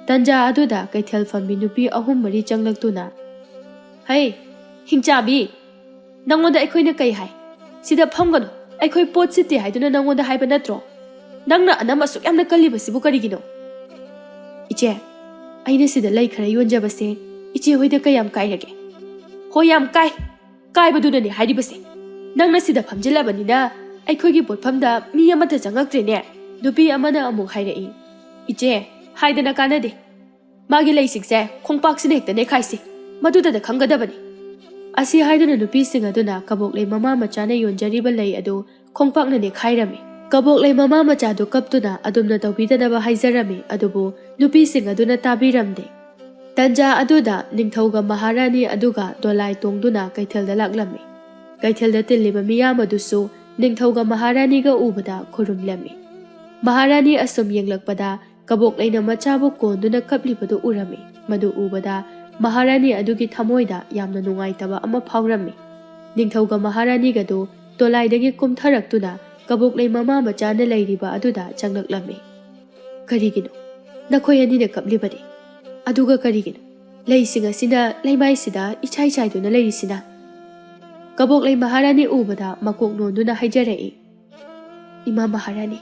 ꯇꯟꯖꯥ ꯑꯗꯨꯗ ꯀꯩꯊꯦꯜ ꯐꯝꯕꯤ ꯅꯨꯄꯤ ꯑꯍꯨꯝ ꯃꯔꯤ ꯆꯪꯂꯛꯇꯨꯅ, "ꯍꯩ, ꯍꯤꯡꯆꯥꯕꯤ, ꯅꯪꯉꯣꯟꯗ ꯑꯩꯈꯣꯏꯅ ꯀꯩ ꯍꯥꯏ? ꯁꯤꯗ ꯐꯝꯒꯅꯨ, ꯑꯩꯈꯣꯏ ꯄꯣꯠ ꯁꯤꯠꯇꯦ ꯍꯥꯏꯗꯨꯅ ꯅꯪꯉꯣꯟꯗ ꯍꯥꯏꯕ ꯅꯠꯇ꯭ꯔꯣ? ꯅꯪꯅ ꯑꯅꯝ ꯑꯁꯨꯛ ꯌꯥꯝꯅ ꯀꯜꯂꯤꯕꯁꯤꯕꯨ ꯀꯔꯤꯒꯤꯅꯣ?" "ꯏꯆꯦ, ꯑꯩꯅ ꯁꯤꯗ ꯂꯩ ꯈꯔ ꯌꯣꯟꯖꯕꯁꯦ ꯏꯆꯦ ꯍꯣꯏꯗ ꯀꯌꯥꯝ ꯀꯥꯏꯔꯒꯦ?" "ꯍꯣꯏ, ꯌꯥꯝ ꯀꯥꯏ꯫ ꯀꯥꯏꯕꯗꯨꯅꯅꯦ ꯍꯥꯏꯔꯤꯕꯁꯦ꯫ ꯅꯪꯅ ꯁꯤꯗ ꯐꯝꯖꯤꯜꯂꯕꯅꯤꯅ ꯑꯩꯈꯣꯏꯒꯤ ꯄꯣꯠꯐꯝꯗ ꯃꯤ ꯑꯃꯠꯇ ꯆꯪꯉꯛꯇ꯭ꯔꯦꯅꯦ꯫" ꯅꯨꯄꯤ ꯑꯃꯅ ꯑꯃꯨꯛ ꯍꯥꯏꯔꯛꯏ, "ꯏꯆꯦ, ꯍꯥꯏꯗꯅ ꯀꯥꯟꯅꯗꯦ꯫ ꯃꯥꯒꯤ ꯂꯩꯁꯤꯡꯁꯦ ꯈꯣꯡꯄꯥꯛꯁꯤꯅ ꯍꯦꯛꯇ ꯅꯦꯛꯈꯥꯏꯁꯤ꯫ ꯃꯗꯨꯗꯗ ꯈꯪꯒꯗꯕꯅꯤ꯫" ꯑꯁꯤ ꯍꯥꯏꯗꯨꯅ ꯅꯨꯄꯤꯁꯤꯡ ꯑꯗꯨꯅ ꯀꯕꯣꯛꯂꯩ ꯃꯃꯥ ꯃꯆꯥꯅ ꯌꯣꯟꯖꯔꯤꯕ ꯂꯩ ꯑꯗꯨ ꯈꯣꯡꯄꯥꯛꯅ ꯅꯦꯛꯈꯥꯏꯔꯝꯃꯤ꯫ ꯀꯕꯣꯛꯂꯩ ꯃꯃꯥ ꯃꯆꯥꯗꯨ ꯀꯞꯇꯨꯅ ꯑꯗꯨꯝꯅ ꯇꯧꯕꯤꯗꯅꯕ ꯍꯥꯏꯖꯔꯝꯃꯤ, ꯑꯗꯨꯕꯨ ꯅꯨꯄꯤꯁꯤꯡ ꯑꯗꯨꯅ ꯇꯥꯕꯤꯔꯝꯗꯦ꯫ ꯇꯟꯖꯥ ꯑꯗꯨꯗ ꯅꯤꯡꯊꯧꯒ ꯃꯍꯥꯔꯥꯅꯤ ꯑꯗꯨꯒ ꯗꯣꯂꯥꯏ ꯇꯣꯡꯗꯨꯅ ꯀꯩꯊꯦꯜꯗ ꯂꯥꯛꯂꯝꯃꯤ꯫ ꯀꯩꯊꯦꯜꯗ ꯇꯤꯜꯂꯤꯕ ꯃꯤꯌꯥꯝ ꯑꯗꯨꯁꯨ ꯅꯤꯡꯊꯧꯒ ꯃꯍꯥꯔꯥꯅꯤꯒ ꯎꯕꯗ ꯈꯨꯔꯨꯝꯂꯝꯃꯤ꯫ ꯃꯍꯥꯔꯥꯅꯤ ꯑꯁꯨꯝ ꯌꯦꯡꯂꯛꯄꯗ ꯀꯕꯣꯛꯂꯩꯅ ꯃꯆꯥꯕꯨ ꯀꯣꯟꯗꯨꯅ ꯀꯞꯂꯤꯕꯗꯨ ꯎꯔꯝꯃꯤ꯫ ꯃꯗꯨ ꯎꯕꯗ ꯃꯍꯥꯔꯥꯅꯤ ꯑꯗꯨꯒꯤ ꯊꯃꯣꯏꯗ ꯌꯥꯝꯅ ꯅꯨꯡꯉꯥꯏꯇꯕ ꯑꯃ ꯐꯥꯎꯔꯝꯃꯤ꯫ ꯅꯤꯡꯊꯧꯒ ꯃꯍꯥꯔꯥꯅꯤꯒꯗꯨ ꯗꯣꯂꯥꯏꯗꯒꯤ ꯀꯨꯝꯊꯔꯛꯇꯨꯅ ꯀꯕꯣꯛꯂꯩ ꯃꯃꯥ ꯃꯆꯥꯅ ꯂꯩꯔꯤꯕ ꯑꯗꯨꯗ ꯆꯪꯂꯛꯂꯝꯃꯤ꯫ "ꯀꯔꯤꯒꯤꯅꯣ ꯅꯈꯣꯏ ꯑꯅꯤꯅ ꯀꯞꯂꯤꯕꯗꯤ? ꯑꯗꯨꯒ ꯀꯔꯤꯒꯤꯅꯣ ꯂꯩꯁꯤꯡ ꯑꯁꯤꯅ ꯂꯩꯃꯥꯏꯁꯤꯗ ꯏꯆꯥꯏ ꯆꯥꯏꯗꯨꯅ ꯂꯩꯔꯤꯁꯤꯅ?" ꯀꯕꯣꯛꯂꯩ ꯃꯍꯥꯔꯥꯅꯤ ꯎꯕꯗ ꯃꯀꯣꯛ ꯅꯣꯟꯗꯨꯅ ꯍꯥꯏꯖꯔꯛꯏ, "ꯏꯃꯥ ꯃꯍꯥꯔꯥꯅꯤ,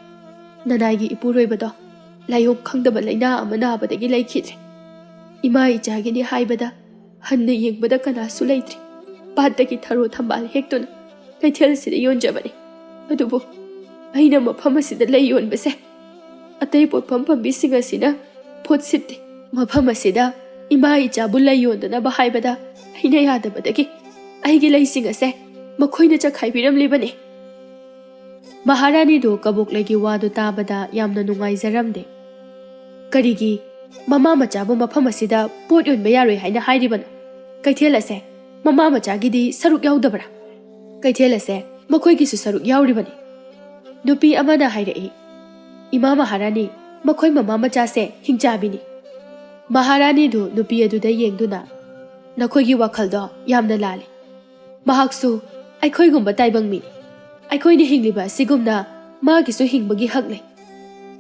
ꯅꯅꯥꯏꯒꯤ ꯏꯄꯨꯔꯣꯏꯕꯗꯣ ꯂꯥꯏꯑꯣꯡ ꯈꯪꯗꯕ ꯂꯥꯏꯅꯥ ꯑꯃ ꯅꯥꯕꯗꯒꯤ ꯂꯩꯈꯤꯗ꯭ꯔꯦ꯫ ꯏꯃꯥ ꯏꯆꯥꯒꯤꯅꯤ ꯍꯥꯏꯕꯗ ꯍꯟꯅ ꯌꯦꯡꯕꯗ ꯀꯅꯥꯁꯨ ꯂꯩꯇ꯭ꯔꯦ꯫ ꯄꯥꯠꯇꯒꯤ ꯊꯔꯣ ꯊꯝꯕꯥꯜ ꯍꯦꯛꯇꯨꯅ ꯀꯩꯊꯦꯜꯁꯤꯗ ꯌꯣꯟꯖꯕꯅꯤ꯫ ꯑꯗꯨꯕꯨ ꯑꯩꯅ ꯃꯐꯝ ꯑꯁꯤꯗ ꯂꯩ ꯌꯣꯟꯕꯁꯦ ꯑꯇꯩ ꯄꯣꯠꯐꯝ ꯐꯝꯕꯤꯁꯤꯡ ꯑꯁꯤꯅ ꯄꯣꯠ ꯁꯤꯠꯇꯦ꯫ ꯃꯐꯝ ꯑꯁꯤꯗ ꯏꯃꯥ ꯏꯆꯥꯕꯨ ꯂꯩ ꯌꯣꯟꯗꯅꯕ ꯍꯥꯏꯕꯗ ꯑꯩꯅ ꯌꯥꯗꯕꯗꯒꯤ ꯑꯩꯒꯤ ꯂꯩꯁꯤꯡ ꯑꯁꯦ ꯃꯈꯣꯏꯅ ꯆꯈꯥꯏꯕꯤꯔꯝꯂꯤꯕꯅꯤ꯫ ꯃꯍꯥꯔꯥꯅꯤꯗꯨ ꯀꯕꯣꯛꯂꯩꯒꯤ ꯋꯥꯗꯨ ꯇꯥꯕꯗ ꯌꯥꯝꯅ ꯅꯨꯡꯉꯥꯏꯖꯔꯝꯗꯦ꯫ ꯀꯔꯤꯒꯤ? ꯃꯃꯥ ꯃꯆꯥꯕꯨ ꯃꯐꯝ ꯑꯁꯤꯗ ꯄꯣꯠ ꯌꯣꯟꯕ ꯌꯥꯔꯣꯏ ꯍꯥꯏꯅ ꯍꯥꯏꯔꯤꯕꯅꯣ? ꯀꯩꯊꯦꯜ ꯑꯁꯦ ꯃꯃꯥ ꯃꯆꯥꯒꯤꯗꯤ ꯁꯔꯨꯛ ꯌꯥꯎꯗꯕ꯭ꯔꯥ? ꯀꯩꯊꯦꯜ ꯑꯁꯦ ꯃꯈꯣꯏꯒꯤꯁꯨ ꯁꯔꯨꯛ ꯌꯥꯎꯔꯤꯕꯅꯤ꯫ ꯅꯨꯄꯤ ꯑꯃꯅ ꯍꯥꯏꯔꯛꯏ, "ꯏꯃꯥ ꯃꯍꯥꯔꯥꯅꯤ, ꯃꯈꯣꯏ ꯃꯃꯥ ꯃꯆꯥꯁꯦ ꯍꯤꯡꯆꯥꯕꯤꯅꯤ꯫" ꯃꯍꯥꯔꯥꯅꯤꯗꯨ ꯅꯨꯄꯤ ꯑꯗꯨꯗ ꯌꯦꯡꯗꯨꯅ, "ꯅꯈꯣꯏꯒꯤ ꯋꯥꯈꯜꯗꯣ ꯌꯥꯝꯅ ꯂꯥꯜꯂꯤ꯫ ꯃꯍꯥꯛꯁꯨ ꯑꯩꯈꯣꯏꯒꯨꯝꯕ ꯇꯥꯏꯕꯪ ꯃꯤꯅꯤ꯫ ꯑꯩꯈꯣꯏꯅ ꯍꯤꯡꯂꯤꯕ ꯑꯁꯤꯒꯨꯝꯅ ꯃꯥꯒꯤꯁꯨ ꯍꯤꯡꯕꯒꯤ ꯍꯛ ꯂꯩ꯫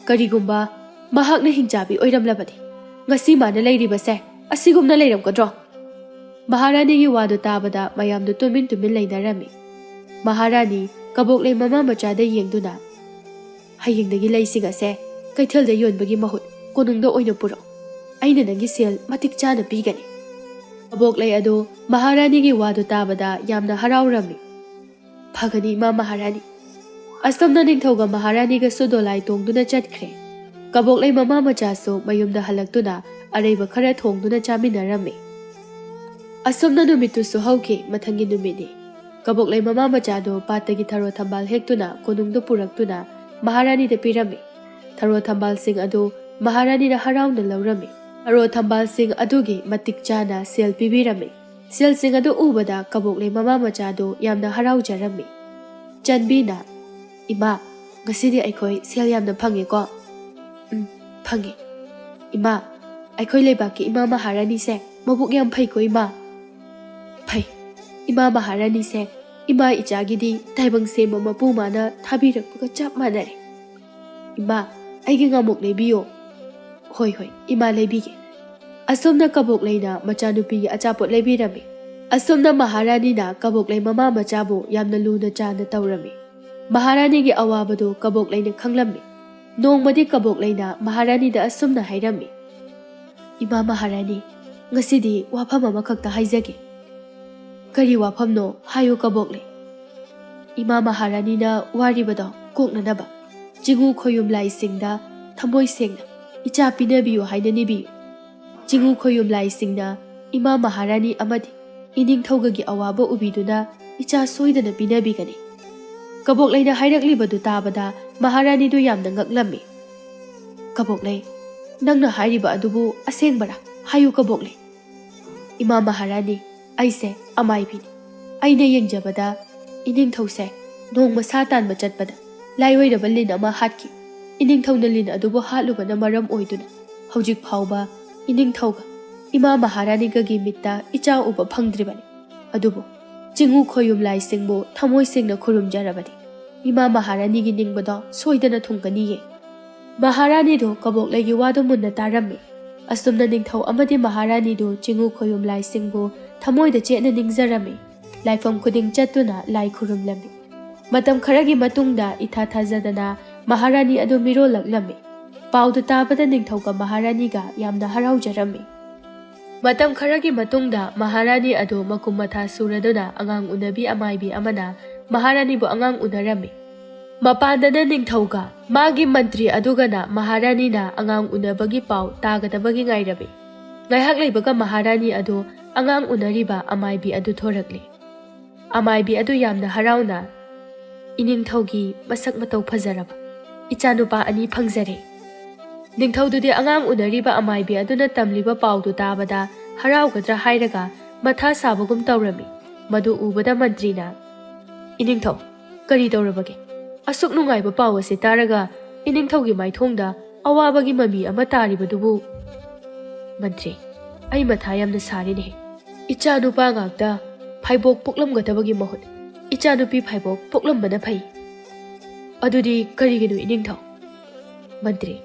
ꯀꯔꯤꯒꯨꯝꯕ ꯃꯍꯥꯛꯅ ꯍꯤꯡꯆꯥꯕꯤ ꯑꯣꯏꯔꯝꯂꯕꯗꯤ ꯉꯁꯤ ꯃꯥꯅ ꯂꯩꯔꯤꯕꯁꯦ ꯑꯁꯤꯒꯨꯝꯅ ꯂꯩꯔꯝꯒꯗ꯭ꯔꯣ?" ꯃꯍꯥꯔꯥꯅꯤꯒꯤ ꯋꯥꯗꯨ ꯇꯥꯕꯗ ꯃꯌꯥꯝꯗꯨ ꯇꯨꯃꯤꯟ ꯇꯨꯃꯤꯟ ꯂꯩꯅꯔꯝꯃꯤ꯫ ꯃꯍꯥꯔꯥꯅꯤ ꯀꯕꯣꯛꯂꯩ ꯃꯃꯥ ꯃꯆꯥꯗ ꯌꯦꯡꯗꯨꯅ, "ꯍꯌꯦꯡꯗꯒꯤ ꯂꯩꯁꯤꯡ ꯑꯁꯦ ꯀꯩꯊꯦꯜꯗ ꯌꯣꯟꯕꯒꯤ ꯃꯍꯨꯠ ꯀꯣꯅꯨꯡꯗ ꯑꯣꯏꯅ ꯄꯨꯔꯛꯎ꯫ ꯑꯩꯅ ꯅꯪꯒꯤ ꯁꯦꯜ ꯃꯇꯤꯛ ꯆꯥꯅ ꯄꯤꯒꯅꯤ꯫" ꯀꯕꯣꯛꯂꯩ ꯑꯗꯨ ꯃꯍꯥꯔꯥꯅꯤꯒꯤ ꯋꯥꯗꯨ ꯇꯥꯕꯗ ꯌꯥꯝꯅ ꯍꯔꯥꯎꯔꯝꯃꯤ꯫ "ꯐꯒꯅꯤ, ꯏꯃꯥ ꯃꯍꯥꯔꯥꯅꯤ꯫" ꯑꯁꯨꯝꯅ ꯅꯤꯡꯊꯧꯒ ꯃꯍꯥꯔꯥꯅꯤꯒꯁꯨ ꯗꯣꯂꯥꯏ ꯇꯣꯡꯗꯨꯅ ꯆꯠꯈ꯭ꯔꯦ꯫ ꯀꯕꯣꯛꯂꯩ ꯃꯃꯥ ꯃꯆꯥꯁꯨ ꯃꯌꯨꯝꯗ ꯍꯜꯂꯛꯇꯨꯅ ꯑꯔꯩꯕ ꯈꯔ ꯊꯣꯡꯗꯨꯅ ꯆꯥꯃꯤꯟꯅꯔꯝꯃꯤ꯫ ꯑꯁꯨꯝꯅ ꯅꯨꯃꯤꯠꯇꯨꯁꯨ ꯍꯧꯈꯤ꯫ ꯃꯊꯪꯒꯤ ꯅꯨꯃꯤꯠꯅꯤ꯫ ꯀꯕꯣꯛꯂꯩ ꯃꯃꯥ ꯃꯆꯥꯗꯣ ꯄꯥꯠꯇꯒꯤ ꯊꯔꯣ ꯊꯝꯕꯥꯜ ꯍꯦꯛꯇꯨꯅ ꯀꯣꯅꯨꯡꯗ ꯄꯨꯔꯛꯇꯨꯅ ꯃꯍꯥꯔꯥꯅꯤꯗ ꯄꯤꯔꯝꯃꯤ꯫ ꯊꯔꯣ ꯊꯝꯕꯥꯜꯁꯤꯡ ꯑꯗꯨ ꯃꯍꯥꯔꯥꯅꯤꯅ ꯍꯔꯥꯎꯅ ꯂꯧꯔꯝꯃꯤ꯫ ꯊꯔꯣ ꯊꯝꯕꯥꯜꯁꯤꯡ ꯑꯗꯨꯒꯤ ꯃꯇꯤꯛ ꯆꯥꯅ ꯁꯦꯜ ꯄꯤꯕꯤꯔꯝꯃꯤ꯫ ꯁꯦꯜꯁꯤꯡ ꯑꯗꯨ ꯎꯕꯗ ꯀꯕꯣꯛꯂꯩ ꯃꯃꯥ ꯃꯆꯥꯗꯨ ꯌꯥꯝꯅ ꯍꯔꯥꯎꯖꯔꯝꯃꯤ꯫ ꯆꯟꯕꯤꯅ, "ꯏꯃꯥ, ꯉꯁꯤꯗꯤ ꯑꯩꯈꯣꯏ ꯁꯦꯜ ꯌꯥꯝꯅ ꯐꯪꯉꯦꯀꯣ?" "ꯎꯝ, ꯐꯪꯉꯦ꯫ ꯏꯃꯥ, ꯑꯩꯈꯣꯏ ꯂꯩꯕꯥꯛꯀꯤ ꯏꯃꯥ ꯃꯍꯥꯔꯥꯅꯤꯁꯦ ꯃꯕꯨꯛ ꯌꯥꯝ ꯐꯩꯀꯣ, ꯏꯃꯥ?" "ꯐꯩ꯫ ꯏꯃꯥ ꯃꯍꯥꯔꯥꯅꯤꯁꯦ ꯏꯃꯥ ꯏꯆꯥꯒꯤꯗꯤ ꯇꯥꯏꯕꯪ ꯁꯦꯝꯕ ꯃꯄꯨ ꯃꯥꯅ ꯊꯥꯕꯤꯔꯛꯄꯒ ꯆꯞ ꯃꯥꯟꯅꯔꯦ꯫ ꯏꯃꯥ, ꯑꯩꯒꯤ ꯉꯥꯃꯨꯛ ꯂꯩꯕꯤꯌꯣ꯫" "ꯍꯣꯏ, ꯍꯣꯏ, ꯏꯃꯥ, ꯂꯩꯕꯤꯒꯦ꯫" ꯑꯁꯨꯝꯅ ꯀꯕꯣꯛꯂꯩꯅ ꯃꯆꯥꯅꯨꯄꯤꯒꯤ ꯑꯆꯥꯄꯣꯠ ꯂꯩꯕꯤꯔꯝꯃꯤ꯫ ꯑꯁꯨꯝꯅ ꯃꯍꯥꯔꯥꯅꯤꯅ ꯀꯕꯣꯛꯂꯩ ꯃꯃꯥ ꯃꯆꯥꯕꯨ ꯌꯥꯝꯅ ꯂꯨꯅ ꯆꯥꯟꯅ ꯇꯧꯔꯝꯃꯤ꯫ ꯃꯍꯥꯔꯥꯅꯤꯒꯤ ꯑꯋꯥꯕꯗꯨ ꯀꯕꯣꯛꯂꯩꯅ ꯈꯪꯂꯝꯃꯤ꯫ ꯅꯣꯡꯃꯗꯤ ꯀꯕꯣꯛꯂꯩꯅ ꯃꯍꯥꯔꯥꯅꯤꯗ ꯑꯁꯨꯝꯅ ꯍꯥꯏꯔꯝꯃꯤ, "ꯏꯃꯥ ꯃꯍꯥꯔꯥꯅꯤ, ꯉꯁꯤꯗꯤ ꯋꯥꯐꯝ ꯑꯃꯈꯛꯇ ꯍꯥꯏꯖꯒꯦ꯫" "ꯀꯔꯤ ꯋꯥꯐꯝꯅꯣ? ꯍꯥꯏꯌꯨ ꯀꯕꯣꯛꯂꯩ꯫" "ꯏꯃꯥ ꯃꯍꯥꯔꯥꯅꯤꯅ ꯋꯥꯔꯤꯕꯗꯣ ꯀꯣꯛꯅꯅꯕ ꯆꯤꯉꯨ ꯈꯣꯌꯨꯝ ꯂꯥꯏꯁꯤꯡꯗ ꯊꯃꯣꯏ ꯁꯦꯡꯅ ꯏꯆꯥ ꯄꯤꯅꯕꯤꯌꯨ ꯍꯥꯏꯅ ꯅꯤꯕꯤꯌꯨ꯫ ꯆꯤꯉꯨ ꯈꯣꯌꯨꯝ ꯂꯥꯏꯁꯤꯡꯅ ꯏꯃꯥ ꯃꯍꯥꯔꯥꯅꯤ ꯑꯃꯗꯤ ꯏꯅꯤꯡꯊꯧꯒꯒꯤ ꯑꯋꯥꯕ ꯎꯕꯤꯗꯨꯅ ꯏꯆꯥ ꯁꯣꯏꯗꯅ ꯄꯤꯅꯕꯤꯒꯅꯤ꯫ ꯀꯕꯣꯛꯂꯩꯅ ꯍꯥꯏꯔꯛꯂꯤꯕꯗꯨ ꯇꯥꯕꯗ ꯃꯍꯥꯔꯥꯅꯤꯗꯨ ꯌꯥꯝꯅ ꯉꯛꯂꯝꯃꯤ꯫ "ꯀꯕꯣꯛꯂꯩ, ꯅꯪꯅ ꯍꯥꯏꯔꯤꯕ ꯑꯗꯨꯕꯨ ꯑꯁꯦꯡꯕꯔꯥ? ꯍꯥꯏꯌꯨ ꯀꯕꯣꯛꯂꯩ꯫" "ꯏꯃꯥ ꯃꯍꯥꯔꯥꯅꯤ, ꯑꯩꯁꯦ ꯑꯃꯥꯏꯕꯤꯅꯤ꯫ ꯑꯩꯅ ꯌꯦꯡꯖꯕꯗ ꯏꯅꯤꯡꯊꯧꯁꯦ ꯅꯣꯡꯃ ꯁꯥ ꯇꯥꯟꯕ ꯆꯠꯄꯗ ꯂꯥꯏꯑꯣꯏꯔꯕ ꯂꯤꯟ ꯑꯃ ꯍꯥꯠꯈꯤ꯫ ꯏꯅꯤꯡꯊꯧꯅ ꯂꯤꯟ ꯑꯗꯨꯕꯨ ꯍꯥꯠꯂꯨꯕꯅ ꯃꯔꯝ ꯑꯣꯏꯗꯨꯅ ꯍꯧꯖꯤꯛ ꯐꯥꯎꯕ ꯏꯅꯤꯡꯊꯧꯒ ꯏꯃꯥ ꯃꯍꯥꯔꯥꯅꯤꯒꯒꯤ ꯃꯤꯠꯇ ꯏꯆꯥ ꯎꯕ ꯐꯪꯗ꯭ꯔꯤꯕꯅꯤ꯫ ꯑꯗꯨꯕꯨ ꯆꯤꯉꯨ ꯈꯣꯌꯨꯝ ꯂꯥꯏꯁꯤꯡꯕꯨ ꯊꯃꯣꯏ ꯁꯦꯡꯅ ꯈꯨꯔꯨꯝꯖꯔꯕꯗꯤ ꯏꯃꯥ ꯃꯍꯥꯔꯥꯅꯤꯒꯤ ꯅꯤꯡꯕꯗꯣ ꯁꯣꯏꯗꯅ ꯊꯨꯡꯒꯅꯤꯌꯦ꯫" ꯃꯍꯥꯔꯥꯅꯤꯗꯨ ꯀꯕꯣꯛꯂꯩꯒꯤ ꯋꯥꯗꯨ ꯃꯨꯟꯅ ꯇꯥꯔꯝꯃꯤ꯫ ꯑꯁꯨꯝꯅ ꯅꯤꯡꯊꯧ ꯑꯃꯗꯤ ꯃꯍꯥꯔꯥꯅꯤꯗꯨ ꯆꯤꯉꯨ ꯈꯣꯌꯨꯝ ꯂꯥꯏꯁꯤꯡꯕꯨ ꯊꯃꯣꯏꯗ ꯆꯦꯠꯅ ꯅꯤꯡꯖꯔꯝꯃꯤ꯫ ꯂꯥꯏꯐꯝ ꯈꯨꯗꯤꯡ ꯆꯠꯇꯨꯅ ꯂꯥꯏ ꯈꯨꯔꯨꯝꯂꯝꯃꯤ꯫ ꯃꯇꯝ ꯈꯔꯒꯤ ꯃꯇꯨꯡꯗ ꯏꯊꯥ ꯊꯥꯖꯗꯅ ꯃꯍꯥꯔꯥꯅꯤ ꯑꯗꯨ ꯃꯤꯔꯣꯜꯂꯛꯂꯝꯃꯤ꯫ ꯄꯥꯎꯗꯨ ꯇꯥꯕꯗ ꯅꯤꯡꯊꯧꯒ ꯃꯍꯥꯔꯥꯅꯤꯒ ꯌꯥꯝꯅ ꯍꯔꯥꯎꯖꯔꯝꯃꯤ꯫ ꯃꯇꯝ ꯈꯔꯒꯤ ꯃꯇꯨꯡꯗ ꯃꯍꯥꯔꯥꯅꯤ ꯑꯗꯨ ꯃꯀꯨꯝ ꯃꯊꯥ ꯁꯨꯔꯗꯨꯅ ꯑꯉꯥꯡ ꯎꯅꯕꯤ ꯑꯃꯥꯏꯕꯤ ꯑꯃꯅ ꯃꯍꯥꯔꯥꯅꯤꯕꯨ ꯑꯉꯥꯡ ꯎꯅꯔꯝꯃꯤ꯫ ꯃꯄꯥꯟꯗꯅ ꯅꯤꯡꯊꯧꯒ ꯃꯥꯒꯤ ꯃꯟꯇ꯭ꯔꯤ ꯑꯗꯨꯒꯅ ꯃꯍꯥꯔꯥꯅꯤꯅ ꯑꯉꯥꯡ ꯎꯅꯕꯒꯤ ꯄꯥꯎ ꯇꯥꯒꯗꯕꯒꯤ ꯉꯥꯏꯔꯝꯃꯤ꯫ ꯉꯥꯏꯍꯥꯛ ꯂꯩꯕꯒ ꯃꯍꯥꯔꯥꯅꯤ ꯑꯗꯨ ꯑꯉꯥꯡ ꯎꯅꯔꯤꯕ ꯑꯃꯥꯏꯕꯤ ꯑꯗꯨ ꯊꯣꯔꯛꯂꯦ꯫ ꯑꯃꯥꯏꯕꯤ ꯑꯗꯨ ꯌꯥꯝꯅ ꯍꯔꯥꯎꯅ, "ꯏꯅꯤꯡꯊꯧꯒꯤ ꯃꯁꯛ ꯃꯇꯧ ꯐꯖꯔꯕ ꯏꯆꯥꯅꯨꯄꯥ ꯑꯅꯤ ꯐꯪꯖꯔꯦ꯫" ꯅꯤꯡꯊꯧꯗꯨꯗꯤ ꯑꯉꯥꯡ ꯎꯅꯔꯤꯕ ꯑꯃꯥꯏꯕꯤ ꯑꯗꯨꯅ ꯇꯝꯂꯤꯕ ꯄꯥꯎꯗꯨ ꯇꯥꯕꯗ ꯍꯔꯥꯎꯒꯗ꯭ꯔꯥ ꯍꯥꯏꯔꯒ ꯃꯊꯥ ꯁꯥꯕꯒꯨꯝ ꯇꯧꯔꯝꯃꯤ꯫ ꯃꯗꯨ ꯎꯕꯗ ꯃꯟꯇ꯭ꯔꯤꯅ, "ꯏꯅꯤꯡꯊꯧ, ꯀꯔꯤ ꯇꯧꯔꯕꯒꯦ? ꯑꯁꯨꯛ ꯅꯨꯡꯉꯥꯏꯕ ꯄꯥꯎ ꯑꯁꯤ ꯇꯥꯔꯒ ꯏꯅꯤꯡꯊꯧꯒꯤ ꯃꯥꯏꯊꯣꯡꯗ ꯑꯋꯥꯕꯒꯤ ꯃꯃꯤ ꯑꯃ ꯇꯥꯔꯤꯕꯗꯨꯕꯨ?" "ꯃꯟꯇ꯭ꯔꯤ, ꯑꯩ ꯃꯊꯥ ꯌꯥꯝꯅ ꯁꯥꯔꯤꯅꯦ꯫ ꯏꯆꯥ ꯅꯨꯄꯥ ꯉꯥꯛꯇ ꯐꯥꯏꯕꯣꯛ ꯄꯣꯛꯂꯝꯒꯗꯕꯒꯤ ꯃꯍꯨꯠ ꯏꯆꯥ ꯅꯨꯄꯤ ꯐꯥꯏꯕꯣꯛ ꯄꯣꯛꯂꯝꯕꯅ ꯐꯩ꯫" "ꯑꯗꯨꯗꯤ ꯀꯔꯤꯒꯤꯅꯣ ꯏꯅꯤꯡꯊꯧ?" "ꯃꯟꯇ꯭ꯔꯤ,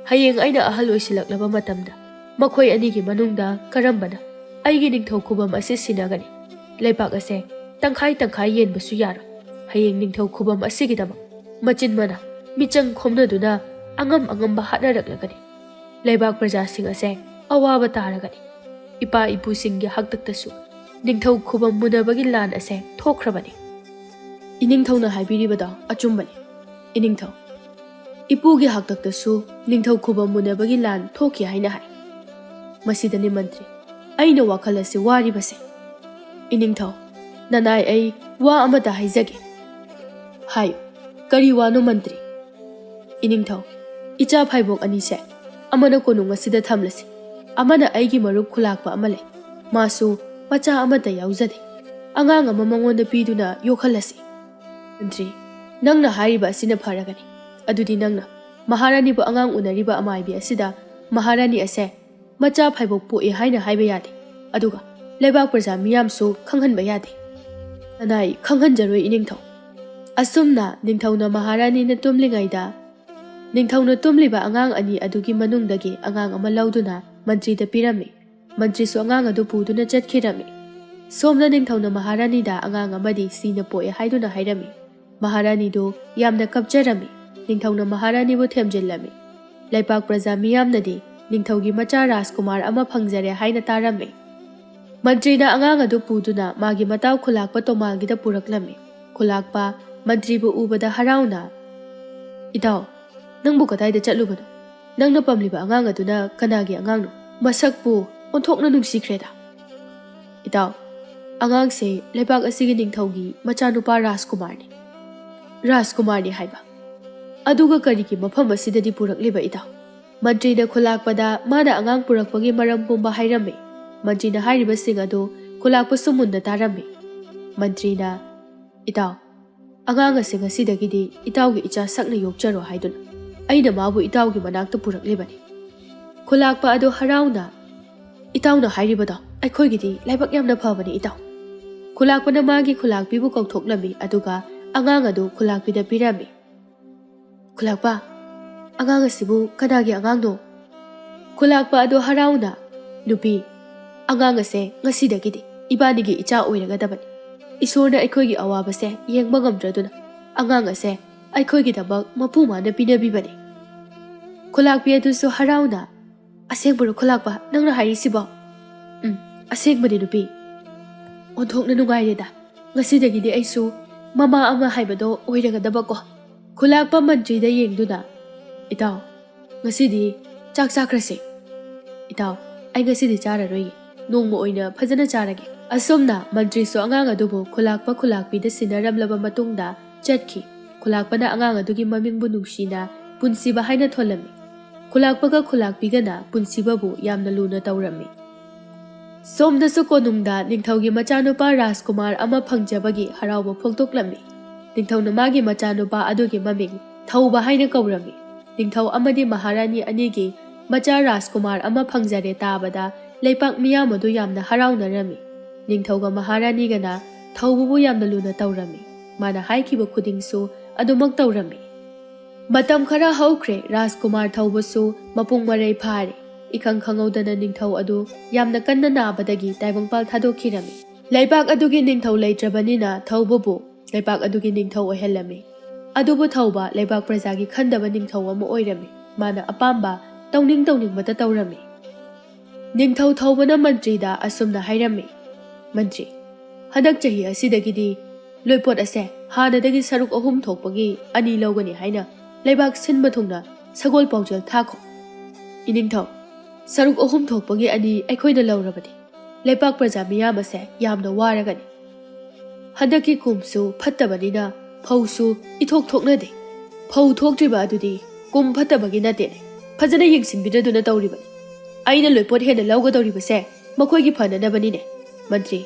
ꯍꯌꯦꯡ ꯑꯩꯅ ꯑꯍꯜ ꯑꯣꯏꯁꯤꯜꯂꯛꯂꯕ ꯃꯇꯝꯗ ꯃꯈꯣꯏ ꯑꯅꯤꯒꯤ ꯃꯅꯨꯡꯗ ꯀꯔꯝꯕꯅ ꯑꯩꯒꯤ ꯅꯤꯡꯊꯧ ꯈꯨꯕꯝ ꯑꯁꯤ ꯁꯤꯟꯅꯒꯅꯤ꯫ ꯂꯩꯕꯥꯛ ꯑꯁꯦ ꯇꯪꯈꯥꯏ ꯇꯪꯈꯥꯏ ꯌꯦꯟꯕꯁꯨ ꯌꯥꯔꯣꯏ꯫ ꯍꯌꯦꯡ ꯅꯤꯡꯊꯧ ꯈꯨꯕꯝ ꯑꯁꯤꯒꯤꯗꯃꯛ ꯃꯆꯤꯟ ꯃꯅꯥ, ꯃꯤꯆꯪ ꯈꯣꯝꯅꯗꯨꯅ ꯑꯉꯝ ꯑꯉꯝꯕ ꯍꯥꯠꯅꯔꯛꯂꯒꯅꯤ꯫ ꯂꯩꯕꯥꯛ ꯄ꯭ꯔꯖꯥꯁꯤꯡ ꯑꯁꯦ ꯑꯋꯥꯕ ꯇꯥꯔꯒꯅꯤ꯫ ꯏꯄꯥ ꯏꯄꯨꯁꯤꯡꯒꯤ ꯍꯥꯛꯇꯛꯇꯁꯨ ꯅꯤꯡꯊꯧ ꯈꯨꯕꯝ ꯃꯨꯟꯅꯕꯒꯤ ꯂꯥꯟ ꯑꯁꯦ ꯊꯣꯛꯈ꯭ꯔꯕꯅꯤ꯫" "ꯏꯅꯤꯡꯊꯧꯅ ꯍꯥꯏꯕꯤꯔꯤꯕꯗꯣ ꯑꯆꯨꯝꯕꯅꯤ꯫ ꯏꯅꯤꯡꯊꯧ, ꯏꯄꯨꯒꯤ ꯍꯥꯛꯇꯛꯇꯁꯨ ꯅꯤꯡꯊꯧ ꯈꯨꯕꯝ ꯃꯨꯟꯅꯕꯒꯤ ꯂꯥꯟ ꯊꯣꯛꯈꯤ ꯍꯥꯏꯅ ꯍꯥꯏ꯫ ꯃꯁꯤꯗꯅꯤ ꯃꯟꯇ꯭ꯔꯤ, ꯑꯩꯅ ꯋꯥꯈꯜ ꯑꯁꯤ ꯋꯥꯔꯤꯕꯁꯦ꯫ ꯏꯅꯤꯡꯊꯧ, ꯅꯅꯥꯏ, ꯑꯩ ꯋꯥ ꯑꯃꯇ ꯍꯥꯏꯖꯒꯦ꯫ ꯍꯥꯏꯌꯨ, ꯀꯔꯤ ꯋꯥꯅꯣ ꯃꯟꯇ꯭ꯔꯤ? ꯏꯅꯤꯡꯊꯧ, ꯏꯆꯥ ꯐꯥꯏꯕꯣꯛ ꯑꯅꯤꯁꯦ ꯑꯃꯅ ꯀꯣꯅꯨꯡ ꯑꯁꯤꯗ ꯊꯝꯂꯁꯤ, ꯑꯃꯅ ꯑꯩꯒꯤ ꯃꯔꯨꯞ ꯈꯨꯂꯥꯛꯄ ꯑꯃ ꯂꯩ, ꯃꯥꯁꯨ ꯃꯆꯥ ꯑꯃꯠꯇ ꯌꯥꯎꯖꯗꯦ, ꯑꯉꯥꯡ ꯑꯃ ꯃꯉꯣꯟꯗ ꯄꯤꯗꯨꯅ ꯌꯣꯛꯍꯜꯂꯁꯤ꯫ ꯃꯟꯇ꯭ꯔꯤ, ꯅꯪꯅ ꯍꯥꯏꯔꯤꯕ ꯑꯁꯤꯅ ꯐꯔꯒꯅꯤ꯫ ꯑꯗꯨꯗꯤ ꯅꯪꯅ ꯃꯍꯥꯔꯥꯅꯤꯕꯨ ꯑꯉꯥꯡ ꯎꯅꯔꯤꯕ ꯑꯃꯥꯏꯕꯤ ꯑꯁꯤꯗ ꯃꯍꯥꯔꯥꯅꯤ ꯑꯁꯦ ꯃꯆꯥ ꯐꯥꯏꯕꯣꯛ ꯄꯣꯛꯏ ꯍꯥꯏꯅ ꯍꯥꯏꯕ ꯌꯥꯗꯦ, ꯑꯗꯨꯒ ꯂꯩꯕꯥꯛ ꯄ꯭ꯔꯖꯥ ꯃꯤꯌꯥꯝꯁꯨ ꯈꯪꯍꯟꯕ ꯌꯥꯗꯦ꯫ ꯅꯅꯥꯏ, ꯈꯪꯍꯟꯖꯔꯣꯏ ꯏꯅꯤꯡꯊꯧ꯫ ꯑꯁꯨꯝꯅ ꯅꯤꯡꯊꯧꯅ ꯃꯍꯥꯔꯥꯅꯤꯅ ꯇꯨꯝꯂꯤꯉꯩꯗ, ꯅꯤꯡꯊꯧꯅ ꯇꯨꯝꯂꯤꯕ ꯑꯉꯥꯡ ꯑꯅꯤ ꯑꯗꯨꯒꯤ ꯃꯅꯨꯡꯗꯒꯤ ꯑꯉꯥꯡ ꯑꯃ ꯂꯧꯗꯨꯅ ꯃꯟꯇ꯭ꯔꯤꯗ ꯄꯤꯔꯝꯃꯤ꯫ ꯃꯟꯇ꯭ꯔꯤꯁꯨ ꯑꯉꯥꯡ ꯑꯗꯨ ꯄꯨꯗꯨꯅ ꯆꯠꯈꯤꯔꯝꯃꯤ꯫ ꯁꯣꯝꯅ ꯅꯤꯡꯊꯧꯅ ꯃꯍꯥꯔꯥꯅꯤꯗ ꯑꯉꯥꯡ ꯑꯃꯗꯤ ꯁꯤꯅ ꯄꯣꯛꯑꯦ ꯍꯥꯏꯗꯨꯅ ꯍꯥꯏꯔꯝꯃꯤ꯫ ꯃꯍꯥꯔꯥꯅꯤꯗꯨ ꯌꯥꯝꯅ ꯀꯞꯆꯔꯝꯃꯤ꯫ ꯅꯤꯡꯊꯧꯅ ꯃꯍꯥꯔꯥꯅꯤꯕꯨ ꯊꯦꯝꯖꯤꯜꯂꯝꯃꯤ꯫ ꯂꯩꯄꯥꯛ ꯄ꯭ꯔꯖꯥ ꯃꯤꯌꯥꯝꯅꯗꯤ ꯅꯤꯡꯊꯧꯒꯤ ꯃꯆꯥ ꯔꯥꯖꯀꯨꯃꯥꯔ ꯑꯃ ꯐꯪꯖꯔꯦ ꯍꯥꯏꯅ ꯇꯥꯔꯝꯃꯤ꯫ ꯃꯟꯇ꯭ꯔꯤꯅ ꯑꯉꯥꯡ ꯑꯗꯨ ꯄꯨꯗꯨꯅ ꯃꯥꯒꯤ ꯃꯇꯥꯎ ꯈꯨꯂꯥꯛꯄ ꯇꯣꯃꯥꯜꯒꯤꯗ ꯄꯨꯔꯛꯂꯝꯃꯤ꯫ ꯈꯨꯂꯥꯛꯄ ꯃꯟꯇ꯭ꯔꯤꯕꯨ ꯎꯕꯗ ꯍꯔꯥꯎꯅ, "ꯏꯇꯥꯎ, ꯅꯪꯕꯨ ꯀꯗꯥꯏꯗ ꯆꯠꯂꯨꯕꯅꯣ? ꯅꯪꯅ ꯄꯝꯂꯤꯕ ꯑꯉꯥꯡ ꯑꯗꯨꯅ ꯀꯅꯥꯒꯤ ꯑꯉꯥꯡꯅꯣ? ꯃꯁꯛꯄꯨ ꯑꯣꯟꯊꯣꯛꯅ ꯅꯨꯡꯁꯤꯈ꯭ꯔꯦꯗ꯫" "ꯏꯇꯥꯎ, ꯑꯉꯥꯡꯁꯦ ꯂꯩꯕꯥꯛ ꯑꯁꯤꯒꯤ ꯅꯤꯡꯊꯧꯒꯤ ꯃꯆꯥꯅꯨꯄꯥ ꯔꯥꯖꯀꯨꯃꯥꯔꯅꯤ꯫" "ꯔꯥꯖꯀꯨꯃꯥꯔꯅꯤ ꯍꯥꯏꯕ? ꯑꯗꯨꯒ ꯀꯔꯤꯒꯤ ꯃꯐꯝ ꯑꯁꯤꯗꯗꯤ ꯄꯨꯔꯛꯂꯤꯕ, ꯏꯇꯥꯎ?" ꯃꯟꯇ꯭ꯔꯤꯅ ꯈꯨꯂꯥꯛꯄꯗ ꯃꯥꯅ ꯑꯉꯥꯡ ꯄꯨꯔꯛꯄꯒꯤ ꯃꯔꯝ ꯄꯨꯝꯕ ꯍꯥꯏꯔꯝꯃꯤ꯫ ꯃꯟꯇ꯭ꯔꯤꯅ ꯍꯥꯏꯔꯤꯕꯁꯤꯡ ꯑꯗꯨ ꯈꯨꯂꯥꯛꯄꯁꯨ ꯃꯨꯟꯅ ꯇꯥꯔꯝꯃꯤ꯫ ꯃꯟꯇ꯭ꯔꯤꯅ, "ꯏꯇꯥꯎ, ꯑꯉꯥꯡ ꯑꯁꯤ ꯉꯁꯤꯗꯒꯤꯗꯤ ꯏꯇꯥꯎꯒꯤ ꯏꯆꯥ ꯁꯛꯅ ꯌꯣꯛꯆꯔꯣ ꯍꯥꯏꯗꯨꯅ ꯑꯩꯅ ꯃꯥꯕꯨ ꯏꯇꯥꯎꯒꯤ ꯃꯅꯥꯛꯇ ꯄꯨꯔꯛꯂꯤꯕꯅꯤ꯫" ꯈꯨꯂꯥꯛꯄ ꯑꯗꯨ ꯍꯔꯥꯎꯅ, "ꯏꯇꯥꯎꯅ ꯍꯥꯏꯔꯤꯕꯗꯣ ꯑꯩꯈꯣꯏꯒꯤꯗꯤ ꯂꯥꯏꯕꯛ ꯌꯥꯝꯅ ꯐꯕꯅꯤ, ꯏꯇꯥꯎ꯫" ꯈꯨꯂꯥꯛꯄꯅ ꯃꯥꯒꯤ ꯈꯨꯂꯥꯛꯄꯤꯕꯨ ꯀꯧꯊꯣꯛꯂꯝꯃꯤ, ꯑꯗꯨꯒ ꯑꯉꯥꯡ ꯑꯗꯨ ꯈꯨꯂꯥꯛꯄꯤꯗ ꯄꯤꯔꯝꯃꯤ꯫ "ꯈꯨꯂꯥꯛꯄ, ꯑꯉꯥꯡ ꯑꯁꯤꯕꯨ ꯀꯅꯥꯒꯤ ꯑꯉꯥꯡꯅꯣ?" ꯈꯨꯂꯥꯛꯄ ꯑꯗꯨ ꯍꯔꯥꯎꯅ, "ꯅꯨꯄꯤ, ꯑꯉꯥꯡ ꯑꯁꯦ ꯉꯁꯤꯗꯒꯤꯗꯤ ꯏꯕꯥꯅꯤꯒꯤ ꯏꯆꯥ ꯑꯣꯏꯔꯒꯗꯕꯅꯤ꯫ ꯏꯁꯣꯔꯅ ꯑꯩꯈꯣꯏꯒꯤ ꯑꯋꯥꯕꯁꯦ ꯌꯦꯡꯕ ꯉꯝꯗ꯭ꯔꯗꯨꯅ ꯑꯉꯥꯡ ꯑꯁꯦ ꯑꯩꯈꯣꯏꯒꯤꯗꯃꯛ ꯃꯄꯨ ꯃꯥꯅ ꯄꯤꯅꯕꯤꯕꯅꯤ꯫" ꯈꯨꯂꯥꯛꯄꯤ ꯑꯗꯨꯁꯨ ꯍꯔꯥꯎꯅ, "ꯑꯁꯦꯡꯕꯔꯣ ꯈꯨꯂꯥꯛꯄ ꯅꯪꯅ ꯍꯥꯏꯔꯤꯁꯤꯕꯣ?" "ꯎꯝ, ꯑꯁꯦꯡꯕꯅꯤ ꯅꯨꯄꯤ꯫ ꯑꯣꯟꯊꯣꯛꯅ ꯅꯨꯡꯉꯥꯏꯔꯦꯗ꯫ ꯉꯁꯤꯗꯒꯤꯗꯤ ꯑꯩꯁꯨ ꯃꯃꯥ ꯑꯃ ꯍꯥꯏꯕꯗꯣ ꯑꯣꯏꯔꯒꯗꯕꯀꯣ꯫" ꯈꯨꯂꯥꯛꯄ ꯃꯟꯇ꯭ꯔꯤꯗ ꯌꯦꯡꯗꯨꯅ, "ꯏꯇꯥꯎ, ꯉꯁꯤꯗꯤ ꯆꯥꯛ ꯆꯥꯈ꯭ꯔꯁꯦ꯫ ꯏꯇꯥꯎ, ꯑꯩ ꯉꯁꯤꯗꯤ ꯆꯥꯔꯔꯣꯏꯒꯦ, ꯅꯣꯡꯃ ꯑꯣꯏꯅ ꯐꯖꯅ ꯆꯥꯔꯒꯦ"꯫ ꯑꯁꯨꯝꯅ ꯃꯟꯇ꯭ꯔꯤꯁꯨ ꯑꯉꯥꯡ ꯑꯗꯨꯕꯨ ꯈꯨꯂꯥꯛꯄ ꯈꯨꯂꯥꯛꯄꯤꯗ ꯁꯤꯟꯅꯔꯝꯂꯕ ꯃꯇꯨꯡꯗ ꯆꯠꯈꯤ꯫ ꯈꯨꯂꯥꯛꯄꯅ ꯑꯉꯥꯡ ꯑꯗꯨꯒꯤ ꯃꯃꯤꯡꯕꯨ ꯅꯨꯡꯁꯤꯅ ꯄꯨꯟꯁꯤꯕ ꯍꯥꯏꯅ ꯊꯣꯜꯂꯝꯃꯤ꯫ ꯈꯨꯂꯥꯛꯄꯒ ꯈꯨꯂꯥꯛꯄꯤꯒꯅ ꯄꯨꯟꯁꯤꯕꯕꯨ ꯌꯥꯝꯅ ꯂꯨꯅ ꯇꯧꯔꯝꯃꯤ꯫ ꯁꯣꯝꯗꯁꯨ ꯀꯣꯅꯨꯡꯗ ꯅꯤꯡꯊꯧꯒꯤ ꯃꯆꯥꯅꯨꯄꯥ ꯔꯥꯖꯀꯨꯃꯥꯔ ꯑꯃ ꯐꯪꯖꯕꯒꯤ ꯍꯔꯥꯎꯕ ꯐꯣꯡꯗꯣꯛꯂꯝꯃꯤ꯫ ꯅꯤꯡꯊꯧꯅ ꯃꯥꯒꯤ ꯃꯆꯥꯅꯨꯄꯥ ꯑꯗꯨꯒꯤ ꯃꯃꯤꯡ ꯊꯧꯕ ꯍꯥꯏꯅ ꯀꯧꯔꯝꯃꯤ꯫ ꯅꯤꯡꯊꯧ ꯑꯃꯗꯤ ꯃꯍꯥꯔꯥꯅꯤ ꯑꯅꯤꯒꯤ ꯃꯆꯥ ꯔꯥꯖꯀꯨꯃꯥꯔ ꯑꯃ ꯐꯪꯖꯔꯦ ꯇꯥꯕꯗ ꯂꯩꯄꯥꯛ ꯃꯤꯌꯥꯝ ꯑꯗꯨ ꯌꯥꯝꯅ ꯍꯔꯥꯎꯅꯔꯝꯃꯤ꯫ ꯅꯤꯡꯊꯧꯒ ꯃꯍꯥꯔꯥꯅꯤꯒꯅ ꯊꯧꯕꯕꯨ ꯌꯥꯝꯅ ꯂꯨꯅ ꯇꯧꯔꯝꯃꯤ꯫ ꯃꯥꯅ ꯍꯥꯏꯈꯤꯕ ꯈꯨꯗꯤꯡꯁꯨ ꯑꯗꯨꯃꯛ ꯇꯧꯔꯝꯃꯤ꯫ ꯃꯇꯝ ꯈꯔ ꯍꯧꯈ꯭ꯔꯦ, ꯔꯥꯖꯀꯨꯃꯥꯔ ꯊꯧꯕꯁꯨ ꯃꯄꯨꯡ ꯃꯔꯩ ꯐꯥꯔꯦ꯫ ꯏꯈꯪ ꯈꯪꯍꯧꯗꯅ ꯅꯤꯡꯊꯧ ꯑꯗꯨ ꯌꯥꯝꯅ ꯀꯟꯅ ꯅꯥꯕꯗꯒꯤ ꯇꯥꯏꯕꯪꯄꯥꯜ ꯊꯥꯗꯣꯛꯈꯤꯔꯝꯃꯤ꯫ ꯂꯩꯕꯥꯛ ꯑꯗꯨꯒꯤ ꯅꯤꯡꯊꯧ ꯂꯩꯇ꯭ꯔꯕꯅꯤꯅ ꯊꯧꯕꯕꯨ ꯂꯩꯕꯥꯛ ꯑꯗꯨꯒꯤ ꯅꯤꯡꯊꯧ ꯑꯣꯏꯍꯜꯂꯝꯃꯤ꯫ ꯑꯗꯨꯕꯨ ꯊꯧꯕ ꯂꯩꯕꯥꯛ ꯄ꯭ꯔꯖꯥꯒꯤ ꯈꯟꯗꯕ ꯅꯤꯡꯊꯧ ꯑꯃ ꯑꯣꯏꯔꯝꯃꯤ꯫ ꯃꯥꯅ ꯑꯄꯥꯝꯕ ꯇꯧꯅꯤꯡ ꯇꯧꯅꯤꯡꯕꯇ ꯇꯧꯔꯝꯃꯤ꯫ ꯅꯤꯡꯊꯧ ꯊꯧꯕꯅ ꯃꯟꯇ꯭ꯔꯤꯗ ꯑꯁꯨꯝꯅ ꯍꯥꯏꯔꯝꯃꯤ, "ꯃꯟꯇ꯭ꯔꯤ, ꯍꯟꯗꯛ ꯆꯍꯤ ꯑꯁꯤꯗꯒꯤꯗꯤ ꯂꯣꯏꯄꯣꯠ ꯑꯁꯦ ꯍꯥꯟꯅꯗꯒꯤ ꯁꯔꯨꯛ ꯑꯍꯨꯝ ꯊꯣꯛꯄꯒꯤ ꯑꯅꯤ ꯂꯧꯒꯅꯤ ꯍꯥꯏꯅ ꯂꯩꯕꯥꯛ ꯁꯤꯟꯕ ꯊꯨꯡꯅ ꯁꯒꯣꯜ ꯄꯥꯎꯖꯦꯜ ꯊꯥꯈꯣ"꯫ "ꯏꯅꯤꯡꯊꯧ, ꯁꯔꯨꯛ ꯑꯍꯨꯝ ꯊꯣꯛꯄꯒꯤ ꯑꯅꯤ ꯑꯩꯈꯣꯏꯅ ꯂꯧꯔꯕꯗꯤ ꯂꯩꯄꯥꯛ ꯄ꯭ꯔꯖꯥ ꯃꯤꯌꯥꯝ ꯑꯁꯦ ꯌꯥꯝꯅ ꯋꯥꯔꯒꯅꯤ꯫ ꯍꯟꯗꯛꯀꯤ ꯀꯨꯝꯁꯨ ꯐꯠꯇꯕꯅꯤꯅ ꯐꯧꯁꯨ ꯏꯊꯣꯛ ꯊꯣꯛꯅꯗꯦ꯫ ꯐꯧ ꯊꯣꯛꯇ꯭ꯔꯤꯕ ꯑꯗꯨꯗꯤ ꯀꯨꯝ ꯐꯠꯇꯕꯒꯤ ꯅꯠꯇꯦꯅꯦ, ꯐꯖꯅ ꯌꯦꯡꯁꯤꯟꯕꯤꯗ꯭ꯔꯗꯨꯅ ꯇꯧꯔꯤꯕꯅꯤ꯫ ꯑꯩꯅ ꯂꯣꯏꯄꯣꯠ ꯍꯦꯟꯅ ꯂꯧꯒꯗꯧꯔꯤꯕꯁꯦ ꯃꯈꯣꯏꯒꯤ ꯐꯅꯅꯕꯅꯤꯅꯦ꯫ ꯃꯟꯇ꯭ꯔꯤ,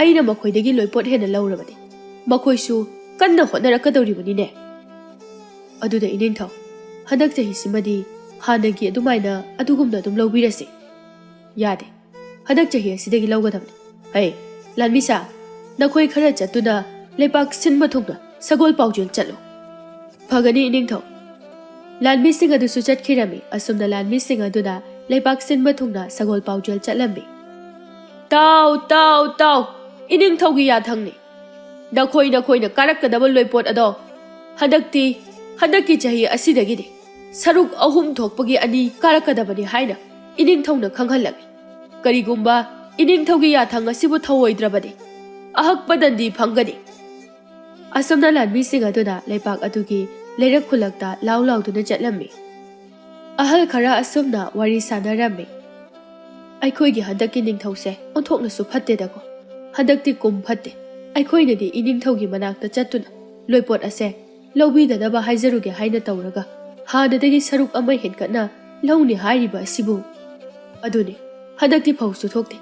ꯑꯩꯅ ꯃꯈꯣꯏꯗꯒꯤ ꯂꯣꯏꯄꯣꯠ ꯍꯦꯟꯅ ꯂꯧꯔꯕꯗꯤ ꯃꯈꯣꯏꯁꯨ ꯀꯟꯅ ꯍꯣꯠꯅꯔꯛꯀꯗꯧꯔꯤꯕꯅꯤꯅꯦ꯫ ꯑꯗꯨꯗ ꯏꯅꯤꯡꯊꯧ, ꯍꯟꯗꯛ ꯆꯍꯤꯁꯤꯃꯗꯤ ꯍꯥꯟꯅꯒꯤ ꯑꯗꯨꯃꯥꯏꯅ ꯑꯗꯨꯒꯨꯝꯅ ꯑꯗꯨꯝ ꯂꯧꯕꯤꯔꯁꯤ"꯫ "ꯌꯥꯗꯦ, ꯍꯟꯗꯛ ꯆꯍꯤ ꯑꯁꯤꯗꯒꯤ ꯂꯧꯒꯗꯕꯅꯤ꯫ ꯍꯩ, ꯂꯥꯟꯃꯤꯁꯥ, ꯅꯈꯣꯏ ꯈꯔ ꯆꯠꯇꯨꯅ ꯂꯩꯄꯥꯛ ꯁꯤꯟꯕ ꯊꯨꯡꯅ ꯁꯒꯣꯜ ꯄꯥꯎꯖꯦꯜ ꯆꯠꯂꯨ"꯫ "ꯐꯒꯅꯤ ꯏꯅꯤꯡꯊꯧ"꯫ ꯂꯥꯟꯃꯤꯁꯤꯡ ꯑꯗꯨꯁꯨ ꯆꯠꯈꯤꯔꯝꯃꯤ꯫ ꯑꯁꯨꯝꯅ ꯂꯥꯟꯃꯤꯁꯤꯡ ꯑꯗꯨꯅ ꯂꯩꯄꯥꯛ ꯁꯤꯟꯕ ꯊꯨꯡꯅ ꯁꯒꯣꯜ ꯄꯥꯎꯖꯦꯜ ꯆꯠꯂꯝꯃꯤ꯫ "ꯇꯥꯎ, ꯇꯥꯎ, ꯇꯥꯎ! ꯏꯅꯤꯡꯊꯧꯒꯤ ꯌꯥꯊꯪꯅꯤ꯫ ꯅꯈꯣꯏ ꯅꯈꯣꯏꯅ ꯀꯥꯔꯛꯀꯗꯕ ꯂꯣꯏꯄꯣꯠ ꯑꯗꯣ ꯍꯟꯗꯛꯇꯤ, ꯍꯟꯗꯛꯀꯤ ꯆꯍꯤ ꯑꯁꯤꯗꯒꯤꯗꯤ ꯁꯔꯨꯛ ꯑꯍꯨꯝ ꯊꯣꯛꯄꯒꯤ ꯑꯅꯤ ꯀꯥꯔꯛꯀꯗꯕꯅꯤ ꯍꯥꯏꯅ ꯏꯅꯤꯡꯊꯧꯅ ꯈꯪꯍꯜꯂꯝꯃꯤ꯫ ꯀꯔꯤꯒꯨꯝꯕ ꯏꯅꯤꯡꯊꯧꯒꯤ ꯌꯥꯊꯪ ꯑꯁꯤꯕꯨ ꯊꯧꯑꯣꯏꯗ꯭ꯔꯕꯗꯤ ꯑꯍꯛꯄ ꯗꯟꯗꯤ ꯐꯪꯒꯅꯤ"꯫ ꯑꯁꯨꯝꯅ ꯂꯥꯟꯃꯤꯁꯤꯡ ꯑꯗꯨꯅ ꯂꯩꯄꯥꯛ ꯑꯗꯨꯒꯤ ꯂꯩꯔꯛ ꯈꯨꯜꯂꯛꯇ ꯂꯥꯎ ꯂꯥꯎꯗꯨꯅ ꯆꯠꯂꯝꯃꯤ꯫ ꯑꯍꯜ ꯈꯔ ꯑꯁꯨꯝꯅ ꯋꯥꯔꯤ ꯁꯥꯟꯅꯔꯝꯃꯤ꯫ "ꯑꯩꯈꯣꯏꯒꯤ ꯍꯟꯗꯛꯀꯤ ꯅꯤꯡꯊꯧꯁꯦ ꯑꯣꯟꯊꯣꯛꯅꯁꯨ ꯐꯠꯇꯦꯗꯀꯣ꯫ ꯍꯟꯗꯛꯇꯤ ꯀꯨꯝ ꯐꯠꯇꯦ꯫ ꯑꯩꯈꯣꯏꯅꯗꯤ ꯏꯅꯤꯡꯊꯧꯒꯤ ꯃꯅꯥꯛꯇ ꯆꯠꯇꯨꯅ ꯂꯣꯏꯄꯣꯠ ꯑꯁꯦ ꯂꯧꯕꯤꯗꯅꯕ ꯍꯥꯏꯖꯔꯨꯒꯦ ꯍꯥꯏꯅ ꯇꯧꯔꯒ ꯍꯥꯟꯅꯗꯒꯤ ꯁꯔꯨꯛ ꯑꯃ ꯍꯦꯟꯒꯠꯅ ꯂꯧꯅꯤ ꯍꯥꯏꯔꯤꯕ ꯑꯁꯤꯕꯨ꯫ ꯑꯗꯨꯅꯤ, ꯍꯟꯗꯛꯇꯤ ꯐꯧꯁꯨ ꯊꯣꯛꯇꯦ꯫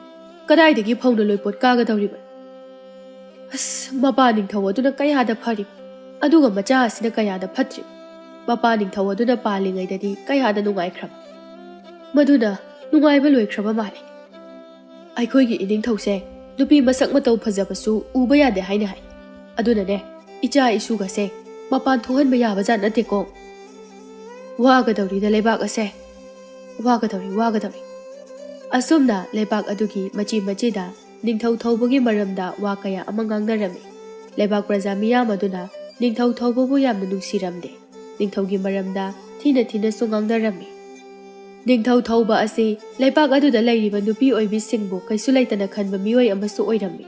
ꯀꯗꯥꯏꯗꯒꯤ ꯐꯧꯅ ꯂꯣꯏꯄꯣꯠ ꯀꯥꯒꯗꯧꯔꯤꯕ? ꯑꯁ, ꯃꯄꯥ ꯅꯤꯡꯊꯧ ꯑꯗꯨꯅ ꯀꯌꯥꯗ ꯐꯔꯤꯕ, ꯑꯗꯨꯒ ꯃꯆꯥ ꯑꯁꯤꯅ ꯀꯌꯥꯗ ꯐꯠꯇ꯭ꯔꯤꯕ꯫ ꯃꯄꯥ ꯅꯤꯡꯊꯧ ꯑꯗꯨꯅ ꯄꯥꯜꯂꯤꯉꯩꯗꯗꯤ ꯀꯌꯥꯗ ꯅꯨꯡꯉꯥꯏꯈ꯭ꯔꯕ, ꯃꯗꯨꯅ ꯅꯨꯡꯉꯥꯏꯕ ꯂꯣꯏꯈ꯭ꯔꯕ ꯃꯥꯜꯂꯦ꯫ ꯑꯩꯈꯣꯏꯒꯤ ꯏꯅꯤꯡꯊꯧꯁꯦ ꯅꯨꯄꯤ ꯃꯁꯛ ꯃꯇꯧ ꯐꯖꯕꯁꯨ ꯎꯕ ꯌꯥꯗꯦ ꯍꯥꯏꯅ ꯍꯥꯏ꯫ ꯑꯗꯨꯅꯅꯦ, ꯏꯆꯥ ꯏꯁꯨꯒꯁꯦ ꯃꯄꯥꯟ ꯊꯣꯛꯍꯟꯕ ꯌꯥꯕ ꯖꯥꯠ ꯅꯠꯇꯦꯀꯣ꯫ ꯋꯥꯒꯗꯧꯔꯤꯗ ꯂꯩꯕꯥꯛ ꯑꯁꯦ꯫ ꯋꯥꯒꯗꯧꯔꯤ, ꯋꯥꯒꯗꯧꯔꯤ꯫ ꯑꯁꯨꯝꯅ ꯂꯩꯕꯥꯛ ꯑꯗꯨꯒꯤ ꯃꯆꯤ ꯃꯆꯤꯗ ꯅꯤꯡꯊꯧ ꯊꯧꯕꯒꯤ ꯃꯔꯝꯗ ꯋꯥ ꯀꯌꯥ ꯑꯃ ꯉꯥꯡꯅꯔꯝꯃꯤ꯫ ꯂꯩꯕꯥꯛ ꯄ꯭ꯔꯖꯥ ꯃꯤꯌꯥꯝ ꯑꯗꯨꯅ ꯅꯤꯡꯊꯧ ꯊꯧꯕꯕꯨ ꯌꯥꯝꯅ ꯅꯨꯡꯁꯤꯔꯝꯗꯦ꯫ ꯅꯤꯡꯊꯧꯒꯤ ꯃꯔꯝꯗ ꯊꯤꯅ ꯊꯤꯅꯁꯨ ꯉꯥꯡꯅꯔꯝꯃꯤ꯫ ꯅꯤꯡꯊꯧ ꯊꯧꯕ ꯑꯁꯤ ꯂꯩꯕꯥꯛ ꯑꯗꯨꯗ ꯂꯩꯔꯤꯕ ꯅꯨꯄꯤ ꯑꯣꯏꯕꯤꯁꯤꯡꯕꯨ ꯀꯩꯁꯨ ꯂꯩꯇꯅ ꯈꯟꯕ ꯃꯤꯑꯣꯏ ꯑꯃꯁꯨ ꯑꯣꯏꯔꯝꯃꯤ꯫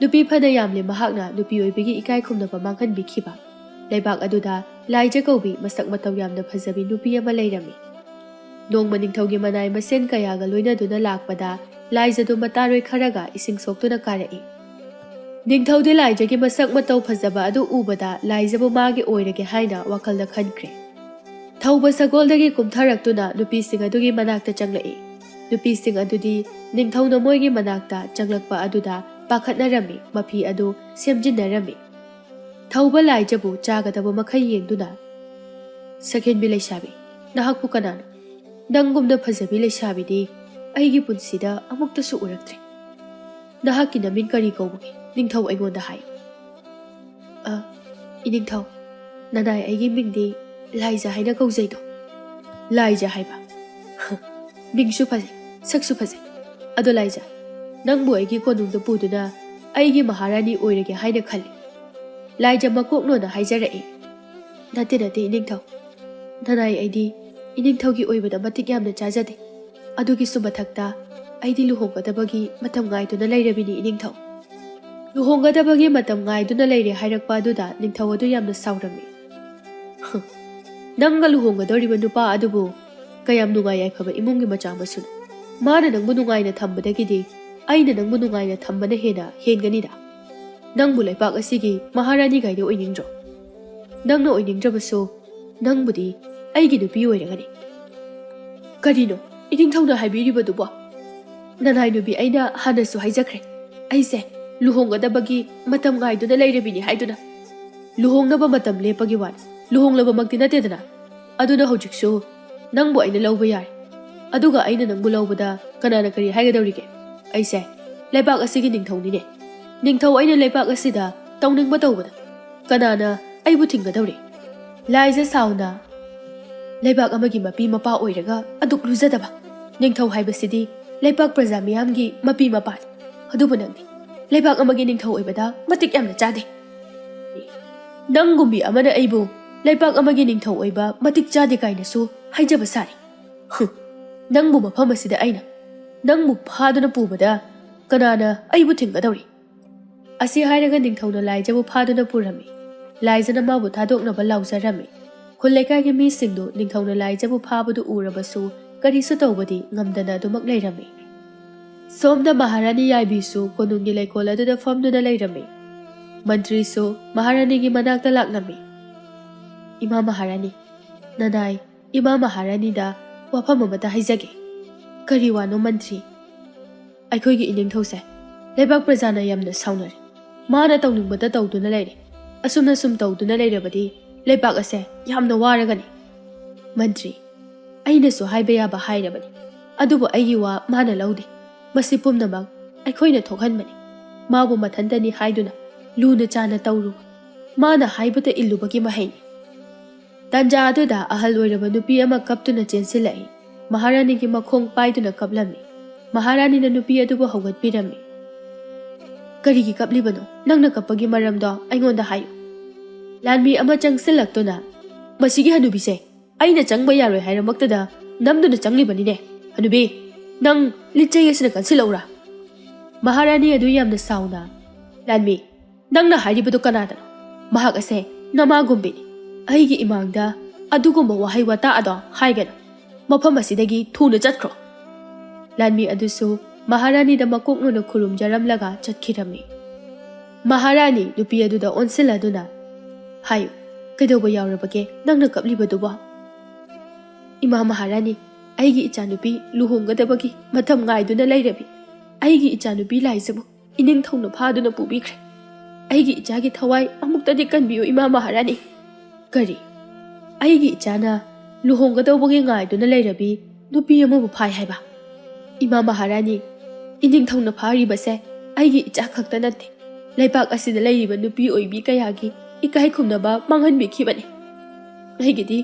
ꯅꯨꯄꯤ ꯐꯅ ꯌꯥꯝꯂꯦ, ꯃꯍꯥꯛꯅ ꯅꯨꯄꯤ ꯑꯣꯏꯕꯒꯤ ꯏꯀꯥꯏ ꯈꯨꯝꯅꯕ ꯃꯥꯡꯍꯟꯕꯤꯈꯤꯕ꯫ ꯂꯩꯕꯥꯛ ꯑꯗꯨꯗ ꯂꯥꯏꯖ ꯀꯧꯕꯤ ꯃꯁꯛ ꯃꯇꯧ ꯌꯥꯝꯅ ꯐꯖꯕꯤ ꯅꯨꯄꯤ ꯑꯃ ꯂꯩꯔꯝꯃꯤ꯫ ꯅꯣꯡꯃ ꯅꯤꯡꯊꯧꯒꯤ ꯃꯅꯥꯏ ꯃꯁꯦꯟ ꯀꯌꯥꯒ ꯂꯣꯏꯅꯗꯨꯅ ꯂꯥꯛꯄꯗ ꯂꯥꯏꯖꯗꯨ ꯃꯇꯥꯔꯣꯏ ꯈꯔꯒ ꯏꯁꯤꯡ ꯁꯣꯛꯇꯨꯅ ꯀꯥꯔꯛꯏ꯫ ꯅꯤꯡꯊꯧꯗꯤ ꯂꯥꯏꯖꯒꯤ ꯃꯁꯛ ꯃꯇꯧ ꯐꯖꯕ ꯑꯗꯨ ꯎꯕꯗ ꯂꯥꯏꯖꯕꯨ ꯃꯥꯒꯤ ꯑꯣꯏꯔꯒꯦ ꯍꯥꯏꯅ ꯋꯥꯈꯜꯗ ꯈꯟꯈ꯭ꯔꯦ꯫ ꯊꯧꯕ ꯁꯒꯣꯜꯗꯒꯤ ꯀꯨꯝꯊꯔꯛꯇꯨꯅ ꯅꯨꯄꯤꯁꯤꯡ ꯑꯗꯨꯒꯤ ꯃꯅꯥꯛꯇ ꯆꯪꯂꯛꯏ꯫ ꯅꯨꯄꯤꯁꯤꯡ ꯑꯗꯨꯗꯤ ꯅꯤꯡꯊꯧꯅ ꯃꯣꯏꯒꯤ ꯃꯅꯥꯛꯇ ꯆꯪꯂꯛꯄ ꯑꯗꯨꯗ ꯄꯥꯈꯠꯅꯔꯝꯃꯤ, ꯃꯐꯤ ꯑꯗꯨ ꯁꯦꯝꯖꯤꯟꯅꯔꯝꯃꯤ꯫ ꯊꯧꯕ ꯂꯥꯏꯖꯕꯨ ꯆꯥꯒꯗꯕ ꯃꯈꯩ ꯌꯦꯡꯗꯨꯅ, "ꯁꯛꯍꯦꯟꯕꯤ ꯂꯩꯁꯥꯕꯤ, ꯅꯍꯥꯛꯄꯨ ꯀꯅꯥꯅꯣ? ꯅꯪꯒꯨꯝꯅ ꯐꯖꯕꯤ ꯂꯩꯁꯥꯕꯤꯗꯤ ꯑꯩꯒꯤ ꯄꯨꯟꯁꯤꯗ ꯑꯃꯨꯛꯇꯁꯨ ꯎꯔꯛꯇ꯭ꯔꯤ꯫ ꯅꯍꯥꯛꯀꯤ ꯅꯃꯤꯡ ꯀꯔꯤ ꯀꯧꯕꯒꯦ? ꯅꯤꯡꯊꯧ ꯑꯩꯉꯣꯟꯗ ꯍꯥꯏꯌꯨ꯫" "ꯑ, ꯏꯅꯤꯡꯊꯧ, ꯅꯅꯥꯏ ꯑꯩꯒꯤ ꯃꯤꯡꯗꯤ ꯂꯥꯏꯖ ꯍꯥꯏꯅ ꯀꯧꯖꯩꯗꯣ꯫" "ꯂꯥꯏꯖ ꯍꯥꯏꯕ? ꯃꯤꯡꯁꯨ ꯐꯖꯩ, ꯁꯛꯁꯨ ꯐꯖꯩ꯫ ꯑꯗꯣ ꯂꯥꯏꯖ, ꯅꯪꯕꯨ ꯑꯩꯒꯤ ꯀꯣꯅꯨꯡꯗ ꯄꯨꯗꯨꯅ ꯑꯩꯒꯤ ꯃꯍꯥꯔꯥꯅꯤ ꯑꯣꯏꯔꯒꯦ ꯍꯥꯏꯅ ꯈꯜꯂꯤ꯫" ꯂꯥꯏꯖ ꯃꯀꯣꯛ ꯅꯣꯟꯅ ꯍꯥꯏꯖꯔꯛꯏ꯫ "ꯅꯠꯇꯦ, ꯅꯠꯇꯦ, ꯏꯅꯤꯡꯊꯧ꯫ ꯅꯅꯥꯏ ꯑꯩꯗꯤ ꯏꯅꯤꯡꯊꯧꯒꯤ ꯑꯣꯏꯕꯗ ꯃꯇꯤꯛ ꯌꯥꯝꯅ ꯆꯥꯖꯗꯦ꯫ ꯑꯗꯨꯒꯤꯁꯨ ꯃꯊꯛꯇ ꯑꯩꯗꯤ ꯂꯨꯍꯣꯡꯒꯗꯕꯒꯤ ꯃꯇꯝ ꯉꯥꯏꯗꯨꯅ ꯂꯩꯔꯕꯤꯅꯤ, ꯏꯅꯤꯡꯊꯧ꯫" ꯂꯨꯍꯣꯡꯒꯗꯕꯒꯤ ꯃꯇꯝ ꯉꯥꯏꯗꯨꯅ ꯂꯩꯔꯦ ꯍꯥꯏꯔꯛꯄ ꯑꯗꯨꯗ ꯅꯤꯡꯊꯧ ꯑꯗꯨ ꯌꯥꯝꯅ ꯁꯥꯎꯔꯝꯃꯤ꯫ "ꯍ, ꯅꯪꯒ ꯂꯨꯍꯣꯡꯒꯗꯧꯔꯤꯕ ꯅꯨꯄꯥ ꯑꯗꯨꯕꯨ ꯀꯌꯥꯝ ꯅꯨꯡꯉꯥꯏ ꯌꯥꯏꯐꯕ ꯏꯃꯨꯡꯒꯤ ꯃꯆꯥ ꯃꯁꯨꯅꯣ? ꯃꯥꯅ ꯅꯪꯕꯨ ꯅꯨꯡꯉꯥꯏꯅ ꯊꯝꯕꯗꯒꯤꯗꯤ ꯑꯩꯅ ꯅꯪꯕꯨ ꯅꯨꯡꯉꯥꯏꯅ ꯊꯝꯕꯅ ꯍꯦꯟꯅ ꯍꯦꯟꯒꯅꯤꯗ꯫ ꯅꯪꯕꯨ ꯂꯩꯄꯥꯛ ꯑꯁꯤꯒꯤ ꯃꯍꯥꯔꯥꯅꯤ ꯀꯥꯏꯗ ꯑꯣꯏꯅꯤꯡꯗ꯭ꯔꯣ? ꯅꯪꯅ ꯑꯣꯏꯅꯤꯡꯗ꯭ꯔꯕꯁꯨ ꯅꯪꯕꯨꯗꯤ ꯑꯩꯒꯤ ꯅꯨꯄꯤ ꯑꯣꯏꯔꯒꯅꯤ꯫" "ꯀꯔꯤꯅꯣ ꯏꯅꯤꯡꯊꯧꯅ ꯍꯥꯏꯕꯤꯔꯤꯕꯗꯨꯕꯣ?" "ꯅꯅꯥꯏ ꯅꯨꯄꯤ, ꯑꯩꯅ ꯍꯥꯟꯅꯁꯨ ꯍꯥꯏꯖꯈ꯭ꯔꯦ, ꯑꯩꯁꯦ ꯂꯨꯍꯣꯡꯒꯗꯕꯒꯤ ꯃꯇꯝ ꯉꯥꯏꯗꯨꯅ ꯂꯩꯔꯕꯤꯅꯤ ꯍꯥꯏꯗꯨꯅ꯫ ꯂꯨꯍꯣꯡꯅꯕ ꯃꯇꯝ ꯂꯦꯞꯄꯒꯤ ꯋꯥꯅꯤ, ꯂꯨꯍꯣꯡꯂꯕꯃꯛꯇꯤ ꯅꯠꯇꯦꯗꯅ꯫ ꯑꯗꯨꯅ ꯍꯧꯖꯤꯛꯁꯨ ꯅꯪꯕꯨ ꯑꯩꯅ ꯂꯧꯕ ꯌꯥꯔꯦ, ꯑꯗꯨꯒ ꯑꯩꯅ ꯅꯪꯕꯨ ꯂꯧꯕꯗ ꯀꯅꯥꯅ ꯀꯔꯤ ꯍꯥꯏꯒꯗꯧꯔꯤꯒꯦ? ꯑꯩꯁꯦ ꯂꯩꯕꯥꯛ ꯑꯁꯤꯒꯤ ꯅꯤꯡꯊꯧꯅꯤꯅꯦ꯫ ꯅꯤꯡꯊꯧ ꯑꯩꯅ ꯂꯩꯕꯥꯛ ꯑꯁꯤꯗ ꯇꯧꯅꯤꯡꯕ ꯇꯧꯕꯗ ꯀꯅꯥꯅ ꯑꯩꯕꯨ ꯊꯤꯡꯒꯗꯧꯔꯤ? ꯂꯥꯏꯖ ꯁꯥꯎꯅ ꯂꯩꯕꯥꯛ ꯑꯃꯒꯤ ꯃꯄꯤ ꯃꯄꯥ ꯑꯣꯏꯔꯒ ꯑꯗꯨꯛ ꯂꯨꯖꯗꯕ꯫ ꯅꯤꯡꯊꯧ ꯍꯥꯏꯕꯁꯤꯗꯤ ꯂꯩꯄꯥꯛ ꯄ꯭ꯔꯖꯥ ꯃꯤꯌꯥꯝꯒꯤ ꯃꯄꯤ ꯃꯄꯥꯅꯤ꯫ ꯑꯗꯨꯕꯨ ꯅꯪꯗꯤ ꯂꯩꯕꯥꯛ ꯑꯃꯒꯤ ꯅꯤꯡꯊꯧ ꯑꯣꯏꯕꯗ ꯃꯇꯤꯛ ꯌꯥꯝꯅ ꯆꯥꯗꯦ꯫ ꯅꯪꯒꯨꯝꯕꯤ ꯑꯃꯅ ꯑꯩꯕꯨ ꯂꯩꯄꯥꯛ ꯑꯃꯒꯤ ꯅꯤꯡꯊꯧ ꯑꯣꯏꯕ ꯃꯇꯤꯛ ꯆꯥꯗꯦ ꯀꯥꯏꯅꯁꯨ ꯍꯥꯏꯖꯕ ꯁꯥꯔꯤ꯫ ꯍꯨꯝ, ꯅꯪꯕꯨ ꯃꯐꯝ ꯑꯁꯤꯗ ꯑꯩꯅ ꯅꯪꯕꯨ ꯐꯥꯗꯨꯅ ꯄꯨꯕꯗ ꯀꯅꯥꯅ ꯑꯩꯕꯨ ꯊꯤꯡꯒꯗꯧꯔꯤ?" ꯑꯁꯤ ꯍꯥꯏꯔꯒ ꯅꯤꯡꯊꯧꯅ ꯂꯥꯏꯖꯕꯨ ꯐꯥꯗꯨꯅ ꯄꯨꯔꯝꯃꯤ꯫ ꯂꯥꯏꯖꯅ ꯃꯥꯕꯨ ꯊꯥꯗꯣꯛꯅꯕ ꯂꯥꯎꯖꯔꯝꯃꯤ꯫ ꯈꯨꯜ ꯂꯩꯀꯥꯏꯒꯤ ꯃꯤꯁꯤꯡꯗꯨ ꯅꯤꯡꯊꯧꯅ ꯂꯥꯏꯖꯕꯨ ꯐꯥꯕꯗꯨ ꯎꯔꯕꯁꯨ ꯀꯔꯤꯁꯨ ꯇꯧꯕꯗꯤ ꯉꯝꯗꯅ ꯑꯗꯨꯃꯛ ꯂꯩꯔꯝꯃꯤ꯫ ꯁꯣꯝꯗ ꯃꯍꯥꯔꯥꯅꯤ ꯌꯥꯏꯕꯤꯁꯨ ꯀꯣꯅꯨꯡꯒꯤ ꯂꯩꯀꯣꯜ ꯑꯗꯨꯗ ꯐꯝꯗꯨꯅ ꯂꯩꯔꯝꯃꯤ꯫ ꯃꯟꯇ꯭ꯔꯤꯁꯨ ꯃꯍꯥꯔꯥꯅꯤꯒꯤ ꯃꯅꯥꯛꯇ ꯂꯥꯛꯂꯝꯃꯤ꯫ "ꯏꯃꯥ ꯃꯍꯥꯔꯥꯅꯤ, ꯅꯅꯥꯏ ꯏꯃꯥ ꯃꯍꯥꯔꯥꯅꯤꯗ ꯋꯥꯐꯝ ꯑꯃꯇ ꯍꯥꯏꯖꯒꯦ꯫" "ꯀꯔꯤ ꯋꯥꯅꯣ ꯃꯟꯇ꯭ꯔꯤ?" "ꯑꯩꯈꯣꯏꯒꯤ ꯏꯅꯤꯡꯊꯧꯁꯦ ꯂꯩꯕꯥꯛ ꯄ꯭ꯔꯖꯥꯅ ꯌꯥꯝꯅ ꯁꯥꯎꯅꯔꯦ꯫ ꯃꯥꯅ ꯇꯧꯅꯤꯡꯕꯇ ꯇꯧꯗꯨꯅ ꯂꯩꯔꯦ꯫ ꯑꯁꯨꯝꯅ ꯁꯨꯝ ꯇꯧꯗꯨꯅ ꯂꯩꯔꯕꯗꯤ ꯂꯩꯕꯥꯛ ꯑꯁꯦ ꯌꯥꯝꯅ ꯋꯥꯔꯒꯅꯤ꯫" "ꯃꯟꯇ꯭ꯔꯤ, ꯑꯩꯅꯁꯨ ꯍꯥꯏꯕ ꯌꯥꯕ ꯍꯥꯏꯔꯕꯅꯤ, ꯑꯗꯨꯕꯨ ꯑꯩꯒꯤ ꯋꯥ ꯃꯥꯅ ꯂꯧꯗꯦ꯫ ꯃꯁꯤ ꯄꯨꯝꯅꯃꯛ ꯑꯩꯈꯣꯏꯅ ꯊꯣꯛꯍꯟꯕꯅꯤ꯫ ꯃꯥꯕꯨ ꯃꯊꯟꯇꯅꯤ ꯍꯥꯏꯗꯨꯅ ꯂꯨꯅ ꯆꯥꯅ ꯇꯧꯔꯨꯕ, ꯃꯥꯅ ꯍꯥꯏꯕꯇ ꯏꯜꯂꯨꯕꯒꯤ ꯃꯍꯩꯅꯤ꯫" ꯇꯥꯟꯖꯥ ꯑꯗꯨꯗ ꯑꯍꯜ ꯑꯣꯏꯔꯕ ꯅꯨꯄꯤ ꯑꯃ ꯀꯞꯇꯨꯅ ꯆꯦꯟꯁꯤꯜꯂꯛꯏ꯫ ꯃꯍꯥꯔꯥꯅꯤꯒꯤ ꯃꯈꯣꯡ ꯄꯥꯏꯗꯨꯅ ꯀꯞꯂꯝꯃꯤ꯫ ꯃꯍꯥꯔꯥꯅꯤꯅ ꯅꯨꯄꯤ ꯑꯗꯨꯕꯨ ꯍꯧꯒꯠꯄꯤꯔꯝꯃꯤ꯫ "ꯀꯔꯤꯒꯤ ꯀꯞꯂꯤꯕꯅꯣ? ꯅꯪꯅ ꯀꯞꯄꯒꯤ ꯃꯔꯝꯗꯣ ꯑꯩꯉꯣꯟꯗ ꯍꯥꯏꯌꯨ꯫" ꯂꯥꯟꯃꯤ ꯑꯃ ꯆꯪꯁꯤꯜꯂꯛꯇꯨꯅ, "ꯃꯁꯤꯒꯤ ꯍꯅꯨꯕꯤꯁꯦ ꯑꯩꯅ ꯆꯪꯕ ꯌꯥꯔꯣꯏ ꯍꯥꯏꯔꯃꯛꯇꯗ ꯅꯝꯗꯨꯅ ꯆꯪꯂꯤꯕꯅꯤꯅꯦ꯫ ꯍꯅꯨꯕꯤ, ꯅꯪ ꯂꯤꯆꯩ ꯑꯁꯤꯅ ꯀꯟꯁꯤꯜꯂꯛꯎꯔꯥ?" ꯃꯍꯥꯔꯥꯅꯤ ꯑꯗꯨ ꯌꯥꯝꯅ ꯁꯥꯎꯅ, ꯂꯥꯟꯃꯤ, ꯅꯪꯅ ꯍꯥꯏꯔꯤꯕꯗꯨ ꯀꯅꯥꯗꯅꯣ? ꯃꯍꯥꯛ ꯑꯁꯦ ꯅꯃꯥꯒꯨꯝꯕꯤꯅꯤ꯫ ꯑꯩꯒꯤ ꯏꯃꯥꯡꯗ ꯑꯗꯨꯒꯨꯝꯕ ꯋꯥꯍꯩ ꯋꯥꯇꯥ ꯑꯗꯣ ꯍꯥꯏꯒꯅꯨ꯫ ꯃꯐꯝ ꯑꯁꯤꯗꯒꯤ ꯊꯨꯅ ꯆꯠꯈ꯭ꯔꯣ꯫ ꯂꯥꯟꯃꯤ ꯑꯗꯨꯁꯨ ꯃꯍꯥꯔꯥꯅꯤꯗ ꯃꯀꯣꯛ ꯅꯣꯟꯅ ꯈꯨꯔꯨꯝꯖꯔꯝꯂꯒ ꯆꯠꯈꯤꯔꯝꯃꯤ꯫ ꯃꯍꯥꯔꯥꯅꯤ ꯅꯨꯄꯤ ꯑꯗꯨꯗ ꯑꯣꯟꯁꯤꯜꯂꯗꯨꯅ, "ꯍꯥꯏꯌꯨ, ꯀꯩꯗꯧꯕ ꯌꯥꯎꯔꯕꯒꯦ ꯅꯪꯅ ꯀꯞꯂꯤꯕꯗꯨꯕꯣ?" "ꯏꯃꯥ ꯃꯍꯥꯔꯥꯅꯤ, ꯑꯩꯒꯤ ꯏꯆꯥꯅꯨꯄꯤ ꯂꯨꯍꯣꯡꯒꯗꯕꯒꯤ ꯃꯇꯝ ꯉꯥꯏꯗꯨꯅ ꯂꯩꯔꯕꯤ꯫ ꯑꯩꯒꯤ ꯏꯆꯥꯅꯨꯄꯤ ꯂꯥꯏꯖꯕꯨ ꯏꯅꯤꯡꯊꯧꯅ ꯐꯥꯗꯨꯅ ꯄꯨꯕꯤꯈ꯭ꯔꯦ꯫ ꯑꯩꯒꯤ ꯏꯆꯥꯒꯤ ꯊꯋꯥꯏ ꯑꯃꯨꯛꯇꯗꯤ ꯀꯟꯕꯤꯌꯨ, ꯏꯃꯥ ꯃꯍꯥꯔꯥꯅꯤ꯫" "ꯀꯔꯤ? ꯑꯩꯒꯤ ꯏꯆꯥꯅ ꯂꯨꯍꯣꯡꯒꯗꯧꯕꯒꯤ ꯉꯥꯏꯗꯨꯅ ꯂꯩꯔꯕꯤ ꯅꯨꯄꯤ ꯑꯃꯕꯨ ꯐꯥꯏ ꯍꯥꯏꯕ? ꯏꯃꯥ ꯃꯍꯥꯔꯥꯅꯤ, ꯏꯅꯤꯡꯊꯧꯅ ꯐꯥꯔꯤꯕꯁꯦ ꯑꯩꯒꯤ ꯏꯆꯥ ꯈꯛꯇ ꯅꯠꯇꯦ, ꯂꯩꯕꯥꯛ ꯑꯁꯤꯗ ꯂꯩꯔꯤꯕ ꯅꯨꯄꯤ ꯑꯣꯏꯕꯤ ꯀꯌꯥꯒꯤ ꯏꯀꯥꯏ ꯈꯨꯝꯅꯕ ꯃꯥꯡꯍꯟꯕꯤꯈꯤꯕꯅꯤ꯫ ꯑꯩꯒꯤꯗꯤ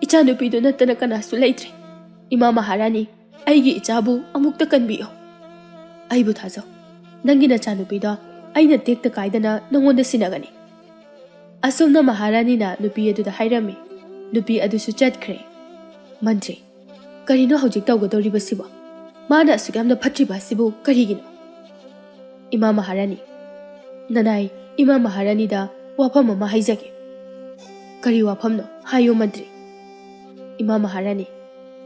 ꯏꯆꯥꯅꯨꯄꯤꯗꯨ ꯅꯠꯇꯅ ꯀꯅꯥꯁꯨ ꯂꯩꯇ꯭ꯔꯦ꯫ ꯏꯃꯥ ꯃꯍꯥꯔꯥꯅꯤ, ꯑꯩꯒꯤ ꯏꯆꯥꯕꯨ ꯑꯃꯨꯛꯇ ꯀꯟꯕꯤꯌꯨ꯫ ꯑꯩꯕꯨ ꯊꯥꯖꯧ, ꯅꯪꯒꯤ ꯅꯆꯥꯅꯨꯄꯤꯗꯣ ꯑꯩꯅ ꯇꯦꯛꯇ ꯀꯥꯏꯗꯅ ꯅꯉꯣꯟꯗ ꯁꯤꯟꯅꯒꯅꯤ꯫" ꯑꯁꯨꯝꯅ ꯃꯍꯥꯔꯥꯅꯤꯅ ꯅꯨꯄꯤ ꯑꯗꯨꯗ ꯍꯥꯏꯔꯝꯃꯤ꯫ ꯅꯨꯄꯤ ꯑꯗꯨꯁꯨ ꯆꯠꯈ꯭ꯔꯦ꯫ ꯃꯟꯇ꯭ꯔꯤ, ꯀꯔꯤꯅꯣ ꯍꯧꯖꯤꯛ ꯇꯧꯒꯗꯧꯔꯤꯕꯁꯤꯕꯣ? ꯃꯥꯅ ꯑꯁꯨꯛ ꯌꯥꯝꯅ ꯐꯠꯇ꯭ꯔꯤꯕ ꯑꯁꯤꯕꯨ ꯀꯔꯤꯒꯤꯅꯣ? ꯏꯃꯥ ꯃꯍꯥꯔꯥꯅꯤ, ꯅꯅꯥꯏ ꯏꯃꯥ ꯃꯍꯥꯔꯥꯅꯤꯗ ꯋꯥꯐꯝ ꯑꯃ ꯍꯥꯏꯖꯒꯦ꯫ ꯀꯔꯤ ꯋꯥꯐꯝꯅꯣ? ꯍꯥꯏꯌꯨ ꯃꯟꯇ꯭ꯔꯤ꯫ ꯏꯃꯥ ꯃꯍꯥꯔꯥꯅꯤ,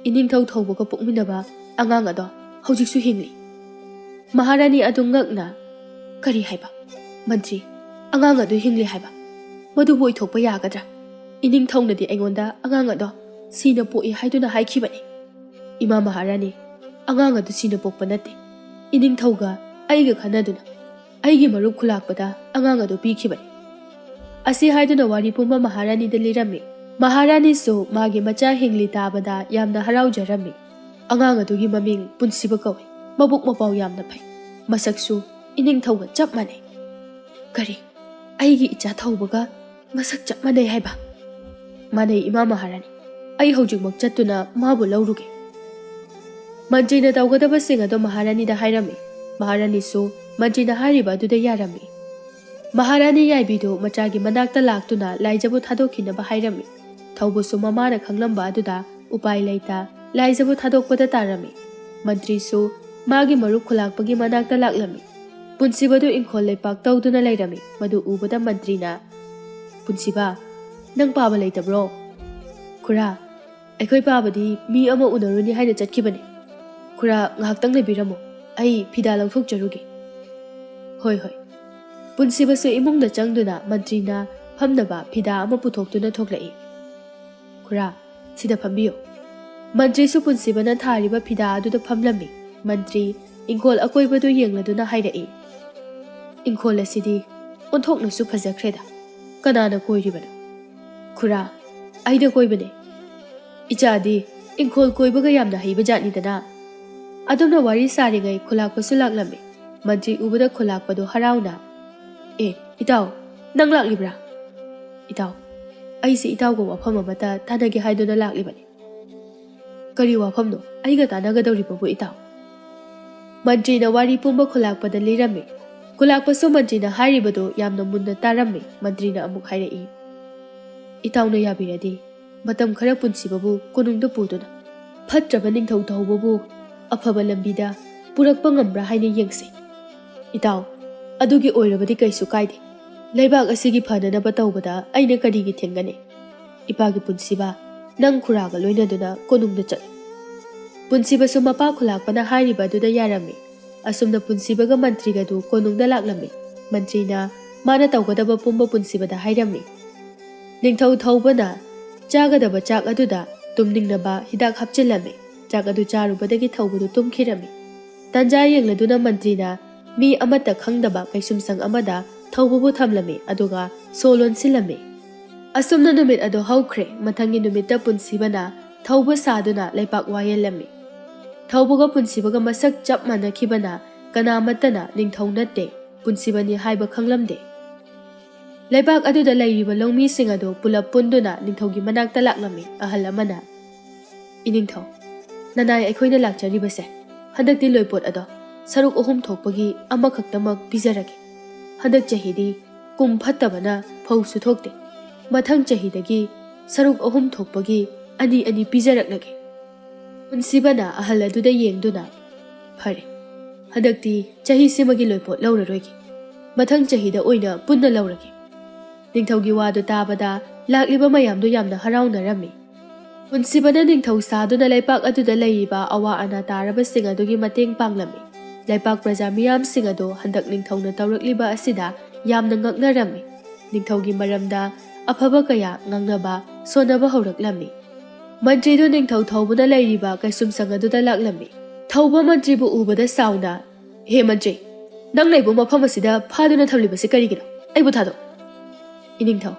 ꯏꯅꯤꯡꯊꯧ ꯊꯧꯕꯒ ꯄꯣꯛꯃꯤꯟꯅꯕ ꯑꯉꯥꯡ ꯑꯗꯣ ꯍꯧꯖꯤꯛꯁꯨ ꯍꯤꯡꯂꯤ꯫ ꯃꯍꯥꯔꯥꯅꯤ ꯑꯗꯨ ꯉꯛꯅ, "ꯀꯔꯤ ꯍꯥꯏꯕ? ꯃꯟꯇ꯭ꯔꯤ, ꯑꯉꯥꯡ ꯑꯗꯨ ꯍꯤꯡꯂꯤ ꯍꯥꯏꯕ? ꯃꯗꯨꯕꯨ ꯑꯣꯏꯊꯣꯛꯄ ꯌꯥꯒꯗ꯭ꯔꯥ? ꯏꯅꯤꯡꯊꯧꯅꯗꯤ ꯑꯩꯉꯣꯟꯗ ꯑꯉꯥꯡ ꯑꯗꯣ ꯁꯤꯅ ꯄꯣꯛꯏ ꯍꯥꯏꯗꯨꯅ ꯍꯥꯏꯈꯤꯕꯅꯤ꯫" "ꯏꯃꯥ ꯃꯍꯥꯔꯥꯅꯤ, ꯑꯉꯥꯡ ꯑꯗꯨ ꯁꯤꯅ ꯄꯣꯛꯄ ꯅꯠꯇꯦ꯫ ꯏꯅꯤꯡꯊꯧꯒ ꯑꯩꯒ ꯈꯟꯅꯗꯨꯅ ꯑꯩꯒꯤ ꯃꯔꯨꯞ ꯈꯨꯂꯥꯛꯄꯗ ꯑꯉꯥꯡ ꯑꯗꯨ ꯄꯤꯈꯤꯕꯅꯤ꯫" ꯑꯁꯤ ꯍꯥꯏꯗꯨꯅ ꯋꯥꯔꯤ ꯄꯨꯝꯕ ꯃꯍꯥꯔꯥꯅꯤꯗ ꯂꯤꯔꯝꯃꯤ꯫ ꯃꯍꯥꯔꯥꯅꯤꯁꯨ ꯃꯥꯒꯤ ꯃꯆꯥ ꯍꯤꯡꯂꯤ ꯇꯥꯕꯗ ꯌꯥꯝꯅ ꯍꯔꯥꯎꯖꯔꯝꯃꯤ꯫ "ꯑꯉꯥꯡ ꯑꯗꯨꯒꯤ ꯃꯃꯤꯡ ꯄꯨꯟꯁꯤꯕ ꯀꯧꯏ꯫ ꯃꯕꯨꯛ ꯃꯄꯥꯎ ꯌꯥꯝꯅ ꯐꯩ꯫ ꯃꯁꯛꯁꯨ ꯏꯅꯤꯡꯊꯧꯒ ꯆꯞ ꯃꯥꯟꯅꯩ꯫" "ꯀꯔꯤ? ꯑꯩꯒꯤ ꯏꯆꯥ ꯊꯧꯕꯒ ꯃꯁꯛ ꯆꯞ ꯃꯥꯟꯅꯩ ꯍꯥꯏꯕ?" "ꯃꯥꯟꯅꯩ, ꯏꯃꯥ ꯃꯍꯥꯔꯥꯅꯤ꯫ ꯑꯩ ꯍꯧꯖꯤꯛꯃꯛ ꯆꯠꯇꯨꯅ ꯃꯥꯕꯨ ꯂꯧꯔꯨꯒꯦ꯫" ꯃꯟꯇ꯭ꯔꯤꯅ ꯇꯧꯒꯗꯕꯁꯤꯡ ꯑꯗꯨ ꯃꯍꯥꯔꯥꯅꯤꯗ ꯍꯥꯏꯔꯝꯃꯤ꯫ ꯃꯍꯥꯔꯥꯅꯤꯁꯨ ꯃꯟꯇ꯭ꯔꯤꯅ ꯍꯥꯏꯔꯤꯕ ꯑꯗꯨꯗ ꯌꯥꯔꯝꯃꯤ꯫ ꯃꯍꯥꯔꯥꯅꯤ ꯌꯥꯏꯕꯤꯗꯨ ꯃꯆꯥꯒꯤ ꯃꯅꯥꯛꯇ ꯂꯥꯛꯇꯨꯅ ꯂꯥꯏꯖꯕꯨ ꯊꯥꯗꯣꯛꯈꯤꯅꯕ ꯍꯥꯏꯔꯝꯃꯤ꯫ ꯊꯧꯕꯁꯨ ꯃꯃꯥꯅ ꯈꯪꯂꯝꯕ ꯑꯗꯨꯗ ꯎꯄꯥꯏ ꯂꯩꯇ ꯂꯥꯏꯖꯕꯨ ꯊꯥꯗꯣꯛꯄꯗ ꯇꯥꯔꯝꯃꯤ꯫ ꯃꯟꯇ꯭ꯔꯤꯁꯨ ꯃꯥꯒꯤ ꯃꯔꯨꯞ ꯈꯨꯂꯥꯛꯄꯒꯤ ꯃꯅꯥꯛꯇ ꯂꯥꯛꯂꯝꯃꯤ꯫ ꯄꯨꯟꯁꯤꯕꯗꯨ ꯏꯪꯈꯣꯜ ꯂꯩꯄꯥꯛ ꯇꯧꯗꯨꯅ ꯂꯩꯔꯝꯃꯤ꯫ ꯃꯗꯨ ꯎꯕꯗ ꯃꯟꯇ꯭ꯔꯤꯅ, "ꯄꯨꯟꯁꯤꯕ, ꯅꯪ ꯄꯥꯕ ꯂꯩꯇꯕ꯭ꯔꯣ?" "ꯈꯨꯔꯥ, ꯑꯩꯈꯣꯏ ꯄꯥꯕꯗꯤ ꯃꯤ ꯑꯃ ꯎꯅꯔꯨꯅꯤ ꯍꯥꯏꯅ ꯆꯠꯈꯤꯕꯅꯤ꯫ ꯈꯨꯔꯥ, ꯉꯥꯏꯍꯥꯛꯇꯪ ꯂꯩꯕꯤꯔꯝꯃꯣ, ꯑꯩ ꯐꯤꯗꯥ ꯂꯧꯊꯣꯛꯆꯔꯨꯒꯦ꯫" "ꯍꯣꯏ, ꯍꯣꯏ꯫" ꯄꯨꯟꯁꯤꯕꯁꯨ ꯏꯃꯨꯡꯗ ꯆꯪꯗꯨꯅ ꯃꯟꯇ꯭ꯔꯤꯅ ꯐꯝꯅꯕ ꯐꯤꯗꯥ ꯑꯃ ꯄꯨꯊꯣꯛꯇꯨꯅ ꯊꯣꯛꯂꯛꯏ꯫ "ꯈꯨꯔꯥ, ꯁꯤꯗ ꯐꯝꯕꯤꯌꯨ꯫" ꯃꯟꯇ꯭ꯔꯤꯁꯨ ꯄꯨꯟꯁꯤꯕꯅ ꯊꯥꯔꯤꯕ ꯐꯤꯗꯥ ꯑꯗꯨꯗ ꯐꯝꯂꯝꯃꯤ꯫ ꯃꯟꯇ꯭ꯔꯤ ꯏꯪꯈꯣꯜ ꯑꯀꯣꯏꯕꯗꯨ ꯌꯦꯡꯂꯗꯨꯅ ꯍꯥꯏꯔꯛꯏ, "ꯏꯪꯈꯣꯜ ꯑꯁꯤꯗꯤ ꯑꯣꯟꯊꯣꯛꯅꯁꯨ ꯐꯖꯈ꯭ꯔꯦꯗ꯫ ꯀꯅꯥꯅ ꯀꯣꯏꯔꯤꯕꯅꯣ?" "ꯈꯨꯔꯥ, ꯑꯩꯅ ꯀꯣꯏꯕꯅꯦ꯫ ꯏꯆꯥꯗꯤ ꯏꯪꯈꯣꯜ ꯀꯣꯏꯕꯒ ꯌꯥꯝꯅ ꯍꯩꯕ ꯖꯥꯠꯅꯤꯗꯅ꯫" ꯑꯗꯨꯝꯅ ꯋꯥꯔꯤ ꯁꯥꯔꯤꯉꯩ ꯈꯨꯂꯥꯛꯄꯁꯨ ꯂꯥꯛꯂꯝꯃꯤ꯫ ꯃꯟꯇ꯭ꯔꯤ ꯎꯕꯗ ꯈꯨꯂꯥꯛꯄꯗꯨ ꯍꯔꯥꯎꯅ, "ꯑꯦ, ꯏꯇꯥꯎ, ꯅꯪ ꯂꯥꯛꯂꯤꯕ꯭ꯔꯥ? ꯏꯇꯥꯎ, ꯑꯩꯁꯦ ꯏꯇꯥꯎꯒ ꯋꯥꯐꯝ ꯑꯃꯇ ꯇꯥꯟꯅꯒꯦ ꯍꯥꯏꯗꯨꯅ ꯂꯥꯛꯂꯤꯕꯅꯤ꯫" "ꯀꯔꯤ ꯋꯥꯐꯝꯅꯣ ꯑꯩꯒ ꯇꯥꯟꯅꯒꯗꯧꯔꯤꯕꯕꯨ, ꯏꯇꯥꯎ?" ꯃꯟꯇ꯭ꯔꯤꯅ ꯋꯥꯔꯤ ꯄꯨꯝꯕ ꯈꯨꯂꯥꯛꯄꯗ ꯂꯤꯔꯝꯃꯤ꯫ ꯈꯨꯂꯥꯛꯄꯁꯨ ꯃꯟꯇ꯭ꯔꯤꯅ ꯍꯥꯏꯔꯤꯕꯗꯨ ꯌꯥꯝꯅ ꯃꯨꯟꯅ ꯇꯥꯔꯝꯃꯤ꯫ ꯃꯟꯇ꯭ꯔꯤꯅ ꯑꯃꯨꯛ ꯍꯥꯏꯔꯛꯏ, "ꯏꯇꯥꯎꯅ ꯌꯥꯕꯤꯔꯗꯤ ꯃꯇꯝ ꯈꯔ ꯄꯨꯟꯁꯤꯕꯕꯨ ꯀꯣꯅꯨꯡꯗ ꯄꯨꯗꯨꯅ ꯐꯠꯇ꯭ꯔꯕ ꯅꯤꯡꯊꯧ ꯊꯧꯕꯕꯨ ꯑꯐꯕ ꯂꯝꯕꯤꯗ ꯄꯨꯔꯛꯄ ꯉꯝꯕ꯭ꯔꯥ ꯍꯥꯏꯅ ꯌꯦꯡꯁꯤ꯫" "ꯏꯇꯥꯎ, ꯑꯗꯨꯒꯤ ꯑꯣꯏꯔꯕꯗꯤ ꯀꯩꯁꯨ ꯀꯥꯏꯗꯦ꯫ ꯂꯩꯕꯥꯛ ꯑꯁꯤꯒꯤ ꯐꯅꯅꯕ ꯇꯧꯕꯗ ꯑꯩꯅ ꯀꯔꯤꯒꯤ ꯊꯤꯡꯒꯅꯤ? ꯏꯄꯥꯒꯤ ꯄꯨꯟꯁꯤꯕ, ꯅꯪ ꯈꯨꯔꯥꯒ ꯂꯣꯏꯅꯗꯨꯅ ꯀꯣꯅꯨꯡꯗ ꯆꯠꯂꯨ꯫" ꯄꯨꯟꯁꯤꯕꯁꯨ ꯃꯄꯥ ꯈꯨꯂꯥꯛꯄꯅ ꯍꯥꯏꯔꯤꯕ ꯑꯗꯨꯗ ꯌꯥꯔꯝꯃꯤ꯫ ꯑꯁꯨꯝꯅ ꯄꯨꯟꯁꯤꯕꯒ ꯃꯟꯇ꯭ꯔꯤꯒꯗꯨ ꯀꯣꯅꯨꯡꯗ ꯂꯥꯛꯂꯝꯃꯤ꯫ ꯃꯟꯇ꯭ꯔꯤꯅ ꯃꯥꯅ ꯇꯧꯒꯗꯕ ꯄꯨꯝꯕ ꯄꯨꯟꯁꯤꯕꯗ ꯍꯥꯏꯔꯝꯃꯤ꯫ ꯅꯤꯡꯊꯧ ꯊꯧꯕꯅ ꯆꯥꯒꯗꯕ ꯆꯥꯛ ꯑꯗꯨꯗ ꯇꯨꯝꯅꯤꯡꯅꯕ ꯍꯤꯗꯥꯛ ꯍꯥꯞꯆꯤꯜꯂꯝꯃꯤ꯫ ꯆꯥꯛ ꯑꯗꯨ ꯆꯥꯔꯨꯕꯗꯒꯤ ꯊꯧꯕꯗꯨ ꯇꯨꯝꯈꯤꯔꯝꯃꯤ꯫ ꯇꯟꯖꯥ ꯌꯦꯡꯂꯗꯨꯅ ꯃꯟꯇ꯭ꯔꯤꯅ ꯃꯤ ꯑꯃꯠꯇ ꯈꯪꯗꯕ ꯀꯩꯁꯨꯝꯁꯪ ꯑꯃꯗ ꯊꯧꯕꯕꯨ ꯊꯝꯂꯝꯃꯤ, ꯑꯗꯨꯒ ꯁꯣ ꯂꯣꯟꯁꯤꯜꯂꯝꯃꯤ꯫ ꯑꯁꯨꯝꯅ ꯅꯨꯃꯤꯠ ꯑꯗꯨ ꯍꯧꯈ꯭ꯔꯦ꯫ ꯃꯊꯪꯒꯤ ꯅꯨꯃꯤꯠꯇ ꯄꯨꯟꯁꯤꯕꯅ ꯊꯧꯕ ꯁꯥꯗꯨꯅ ꯂꯩꯄꯥꯛ ꯋꯥꯌꯦꯜꯂꯝꯃꯤ꯫ ꯊꯧꯕꯒ ꯄꯨꯟꯁꯤꯕꯒ ꯃꯁꯛ ꯆꯞ ꯃꯥꯟꯅꯈꯤꯕꯅ ꯀꯅꯥꯃꯠꯇꯅ ꯅꯤꯡꯊꯧ ꯅꯠꯇꯦ, ꯄꯨꯟꯁꯤꯕꯅꯤ ꯍꯥꯏꯕ ꯈꯪꯂꯝꯗꯦ꯫ ꯂꯩꯕꯥꯛ ꯑꯗꯨꯗ ꯂꯩꯔꯤꯕ ꯂꯧꯃꯤꯁꯤꯡ ꯑꯗꯨ ꯄꯨꯂꯞ ꯄꯨꯟꯗꯨꯅ ꯅꯤꯡꯊꯧꯒꯤ ꯃꯅꯥꯛꯇ ꯂꯥꯛꯂꯝꯃꯤ꯫ ꯑꯍꯜ ꯑꯃꯅ, "ꯏꯅꯤꯡꯊꯧ, ꯅꯅꯥꯏ ꯑꯩꯈꯣꯏꯅ ꯂꯥꯛꯆꯔꯤꯕꯁꯦ ꯍꯟꯗꯛꯇꯤ ꯂꯣꯏꯄꯣꯠ ꯑꯗꯣ ꯁꯔꯨꯛ ꯑꯍꯨꯝ ꯊꯣꯛꯄꯒꯤ ꯑꯃꯈꯛꯇꯃꯛ ꯄꯤꯖꯔꯒꯦ꯫ ꯍꯟꯗꯛ ꯆꯍꯤꯗꯤ ꯀꯨꯝ ꯐꯠꯇꯕꯅ ꯐꯧꯁꯨ ꯊꯣꯛꯇꯦ꯫ ꯃꯊꯪ ꯆꯍꯤꯗꯒꯤ ꯁꯔꯨꯛ ꯑꯍꯨꯝ ꯊꯣꯛꯄꯒꯤ ꯑꯅꯤ ꯑꯅꯤ ꯄꯤꯖꯔꯛꯂꯒꯦ꯫" ꯄꯨꯟꯁꯤꯕꯅ ꯑꯍꯜ ꯑꯗꯨꯗ ꯌꯦꯡꯗꯨꯅ, "ꯐꯔꯦ, ꯍꯟꯗꯛꯇꯤ ꯆꯍꯤꯁꯤꯃꯒꯤ ꯂꯣꯏꯄꯣꯠ ꯂꯧꯔꯔꯣꯏꯒꯦ꯫ ꯃꯊꯪ ꯆꯍꯤꯗ ꯑꯣꯏꯅ ꯄꯨꯟꯅ ꯂꯧꯔꯒꯦ꯫ ꯅꯤꯡꯊꯧꯒꯤ ꯋꯥꯗꯨ ꯇꯥꯕꯗ ꯂꯥꯛꯂꯤꯕ ꯃꯌꯥꯝꯗꯨ ꯌꯥꯝꯅ ꯍꯔꯥꯎꯅꯔꯝꯃꯤ꯫ ꯄꯨꯟꯁꯤꯕꯅ ꯅꯤꯡꯊꯧ ꯁꯥꯗꯨꯅ ꯂꯩꯄꯥꯛ ꯑꯗꯨꯗ ꯂꯩꯔꯤꯕ ꯑꯋꯥ ꯑꯅꯥ ꯇꯥꯔꯕꯁꯤꯡ ꯑꯗꯨꯒꯤ ꯃꯇꯦꯡ ꯄꯥꯡꯂꯝꯃꯤ꯫ ꯂꯩꯄꯥꯛ ꯄ꯭ꯔꯖꯥ ꯃꯤꯌꯥꯝꯁꯤꯡ ꯑꯗꯨ ꯍꯟꯗꯛ ꯅꯤꯡꯊꯧꯅ ꯇꯧꯔꯛꯂꯤꯕ ꯑꯁꯤꯗ ꯌꯥꯝꯅ ꯉꯛꯅꯔꯝꯃꯤ꯫ ꯅꯤꯡꯊꯧꯒꯤ ꯃꯔꯝꯗ ꯑꯐꯕ ꯀꯌꯥ ꯉꯥꯡꯅꯕ ꯁꯣꯟꯅꯕ ꯍꯧꯔꯛꯂꯝꯃꯤ꯫ ꯃꯟꯇ꯭ꯔꯤꯗꯨ ꯅꯤꯡꯊꯧ ꯊꯧꯕꯅ ꯂꯩꯔꯤꯕ ꯀꯩꯁꯨꯝꯁꯪ ꯑꯗꯨꯗ ꯂꯥꯛꯂꯝꯃꯤ꯫ ꯊꯧꯕ ꯃꯟꯇ꯭ꯔꯤꯕꯨ ꯎꯕꯗ ꯁꯥꯎꯅ, "ꯍꯦ ꯃꯟꯇ꯭ꯔꯤ, ꯅꯪ ꯂꯩꯕ ꯃꯐꯝ ꯑꯁꯤꯗ ꯐꯥꯗꯨꯅ ꯊꯝꯂꯤꯕꯁꯤ ꯀꯔꯤꯒꯤꯅꯣ? ꯑꯩꯕꯨ ꯊꯥꯗꯣꯛ!" "ꯏꯅꯤꯡꯊꯧ,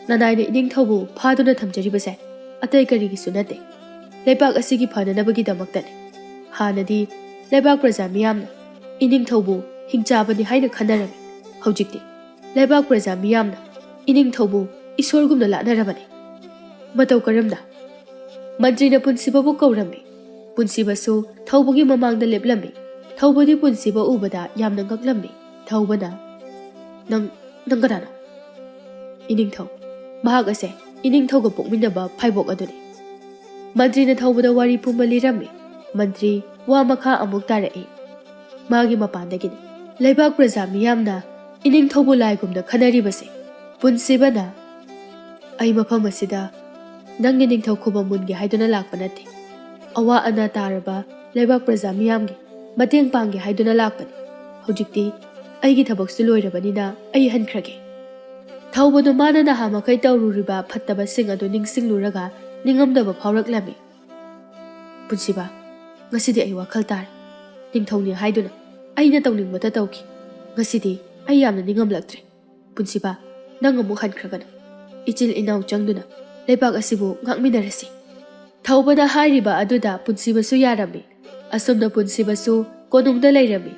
ꯅꯅꯥꯏꯅ ꯏꯅꯤꯡꯊꯧꯕꯨ ꯐꯥꯗꯨꯅ ꯊꯝꯖꯔꯤꯕꯁꯦ ꯑꯇꯩ ꯀꯔꯤꯒꯤꯁꯨ ꯅꯠꯇꯦ, ꯂꯩꯕꯥꯛ ꯑꯁꯤꯒꯤ ꯐꯅꯅꯕꯒꯤꯗꯃꯛꯇꯅꯤ꯫ ꯍꯥꯟꯅꯗꯤ ꯂꯩꯕꯥꯛ ꯄ꯭ꯔꯖꯥ ꯃꯤꯌꯥꯝꯅ ꯏꯅꯤꯡꯊꯧꯕꯨ ꯍꯤꯡꯆꯥꯕꯅꯤ ꯍꯥꯏꯅ ꯈꯟꯅꯔꯝꯃꯤ꯫ ꯍꯧꯖꯤꯛꯇꯤ ꯂꯩꯕꯥꯛ ꯄ꯭ꯔꯖꯥ ꯃꯤꯌꯥꯝꯅ ꯏꯅꯤꯡꯊꯧꯕꯨ ꯏꯁꯣꯔꯒꯨꯝꯅ ꯂꯥꯠꯅꯔꯕꯅꯤ꯫ ꯃꯇꯧ ꯀꯔꯝꯅ?" ꯃꯟꯇ꯭ꯔꯤꯅ ꯄꯨꯟꯁꯤꯕꯕꯨ ꯀꯧꯔꯝꯃꯤ꯫ ꯄꯨꯟꯁꯤꯕꯁꯨ ꯊꯧꯕꯒꯤ ꯃꯃꯥꯡꯗ ꯂꯦꯞꯂꯝꯃꯤ꯫ ꯊꯧꯕꯗꯤ ꯄꯨꯟꯁꯤꯕ ꯎꯕꯗ ꯌꯥꯝꯅ ꯉꯛꯂꯝꯃꯤ꯫ ꯊꯧꯕꯅ, "ꯅꯪ, ꯅꯪ ꯀꯅꯥꯅꯣ?" "ꯏꯅꯤꯡꯊꯧ꯫ ꯃꯍꯥꯛ ꯑꯁꯦ ꯏꯅꯤꯡꯊꯧꯒ ꯄꯣꯛꯃꯤꯟꯅꯕ ꯐꯥꯏꯕꯣꯛ ꯑꯗꯨꯅꯤ꯫" ꯃꯟꯇ꯭ꯔꯤꯅ ꯊꯧꯕꯗ ꯋꯥꯔꯤ ꯄꯨꯝꯕ ꯂꯤꯔꯝꯃꯤ꯫ ꯃꯟꯇ꯭ꯔꯤ ꯋꯥ ꯃꯈꯥ ꯑꯃꯨꯛ ꯇꯥꯔꯛꯏ꯫ ꯃꯥꯒꯤ ꯃꯄꯥꯟꯗꯒꯤꯅꯤ꯫ ꯂꯩꯕꯥꯛ ꯄ꯭ꯔꯖꯥ ꯃꯤꯌꯥꯝꯅ ꯏꯅꯤꯡꯊꯧꯕꯨ ꯂꯥꯏꯒꯨꯝꯅ ꯈꯟꯅꯔꯤꯕꯁꯦ꯫ ꯄꯨꯟꯁꯤꯕꯅ, "ꯑꯩ ꯃꯐꯝ ꯑꯁꯤꯗ ꯅꯪꯒꯤ ꯅꯤꯡꯊꯧ ꯈꯨꯕꯝ ꯃꯨꯟꯒꯦ ꯍꯥꯏꯗꯨꯅ ꯂꯥꯛꯄ ꯅꯠꯇꯦ꯫ ꯑꯋꯥ ꯑꯅꯥ ꯇꯥꯔꯕ ꯂꯩꯕꯥꯛ ꯄ꯭ꯔꯖꯥ ꯃꯤꯌꯥꯝꯒꯤ ꯃꯇꯦꯡ ꯄꯥꯡꯒꯦ ꯍꯥꯏꯗꯨꯅ ꯂꯥꯛꯄꯅꯤ꯫ ꯍꯧꯖꯤꯛꯇꯤ ꯑꯩꯒꯤ ꯊꯕꯛꯁꯨ ꯂꯣꯏꯔꯕꯅꯤꯅ ꯑꯩ ꯍꯟꯈ꯭ꯔꯒꯦ꯫" ꯊꯧꯕꯗꯨ ꯃꯥꯅ ꯅꯍꯥꯃꯈꯩ ꯇꯧꯔꯨꯔꯤꯕ ꯐꯠꯇꯕꯁꯤꯡ ꯑꯗꯨ ꯅꯤꯡꯁꯤꯡꯂꯨꯔꯒ ꯅꯤꯡꯉꯝꯗꯕ ꯐꯥꯎꯔꯛꯂꯝꯃꯤ꯫ "ꯄꯨꯟꯁꯤꯕ, ꯉꯁꯤꯗꯤ ꯑꯩ ꯋꯥꯈꯜ ꯇꯥꯔꯦ꯫ ꯅꯤꯡꯊꯧꯅꯤ ꯍꯥꯏꯗꯨꯅ ꯑꯩꯅ ꯇꯧꯅꯤꯡꯕꯇ ꯇꯧꯈꯤ꯫ ꯉꯁꯤꯗꯤ ꯑꯩ ꯌꯥꯝꯅ ꯅꯤꯡꯉꯝꯂꯛꯇ꯭ꯔꯦ꯫ ꯄꯨꯟꯁꯤꯕ, ꯅꯪ ꯑꯃꯨꯛ ꯍꯟꯈ꯭ꯔꯒꯅꯨ꯫ ꯏꯆꯤꯜ ꯏꯅꯥꯎ ꯆꯪꯗꯨꯅ ꯂꯩꯕꯥꯛ ꯑꯁꯤꯕꯨ ꯉꯥꯛꯃꯤꯟꯅꯔꯁꯤ꯫" ꯊꯧꯕꯅ ꯍꯥꯏꯔꯤꯕ ꯑꯗꯨꯗ ꯄꯨꯟꯁꯤꯕꯁꯨ ꯌꯥꯔꯝꯃꯤ꯫ ꯑꯁꯨꯝꯅ ꯄꯨꯟꯁꯤꯕꯁꯨ ꯀꯣꯅꯨꯡꯗ ꯂꯩꯔꯝꯃꯤ꯫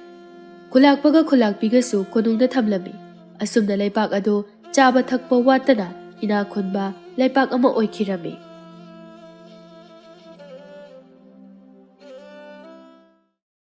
ꯈꯨꯂꯥꯛꯄꯒ ꯈꯨꯂꯥꯛꯄꯤꯒꯁꯨ ꯀꯣꯅꯨꯡꯗ ꯊꯝꯂꯝꯃꯤ꯫ ꯑꯁꯨꯝꯅ ꯂꯩꯄꯥꯛ ꯑꯗꯨ ꯆꯥꯕ ꯊꯛꯄ ꯋꯥꯠꯇꯅ ꯏꯅꯥꯛ ꯈꯨꯟꯕ ꯂꯩꯄꯥꯛ ꯑꯃ ꯑꯣꯏꯈꯤꯔꯝꯃꯤ꯫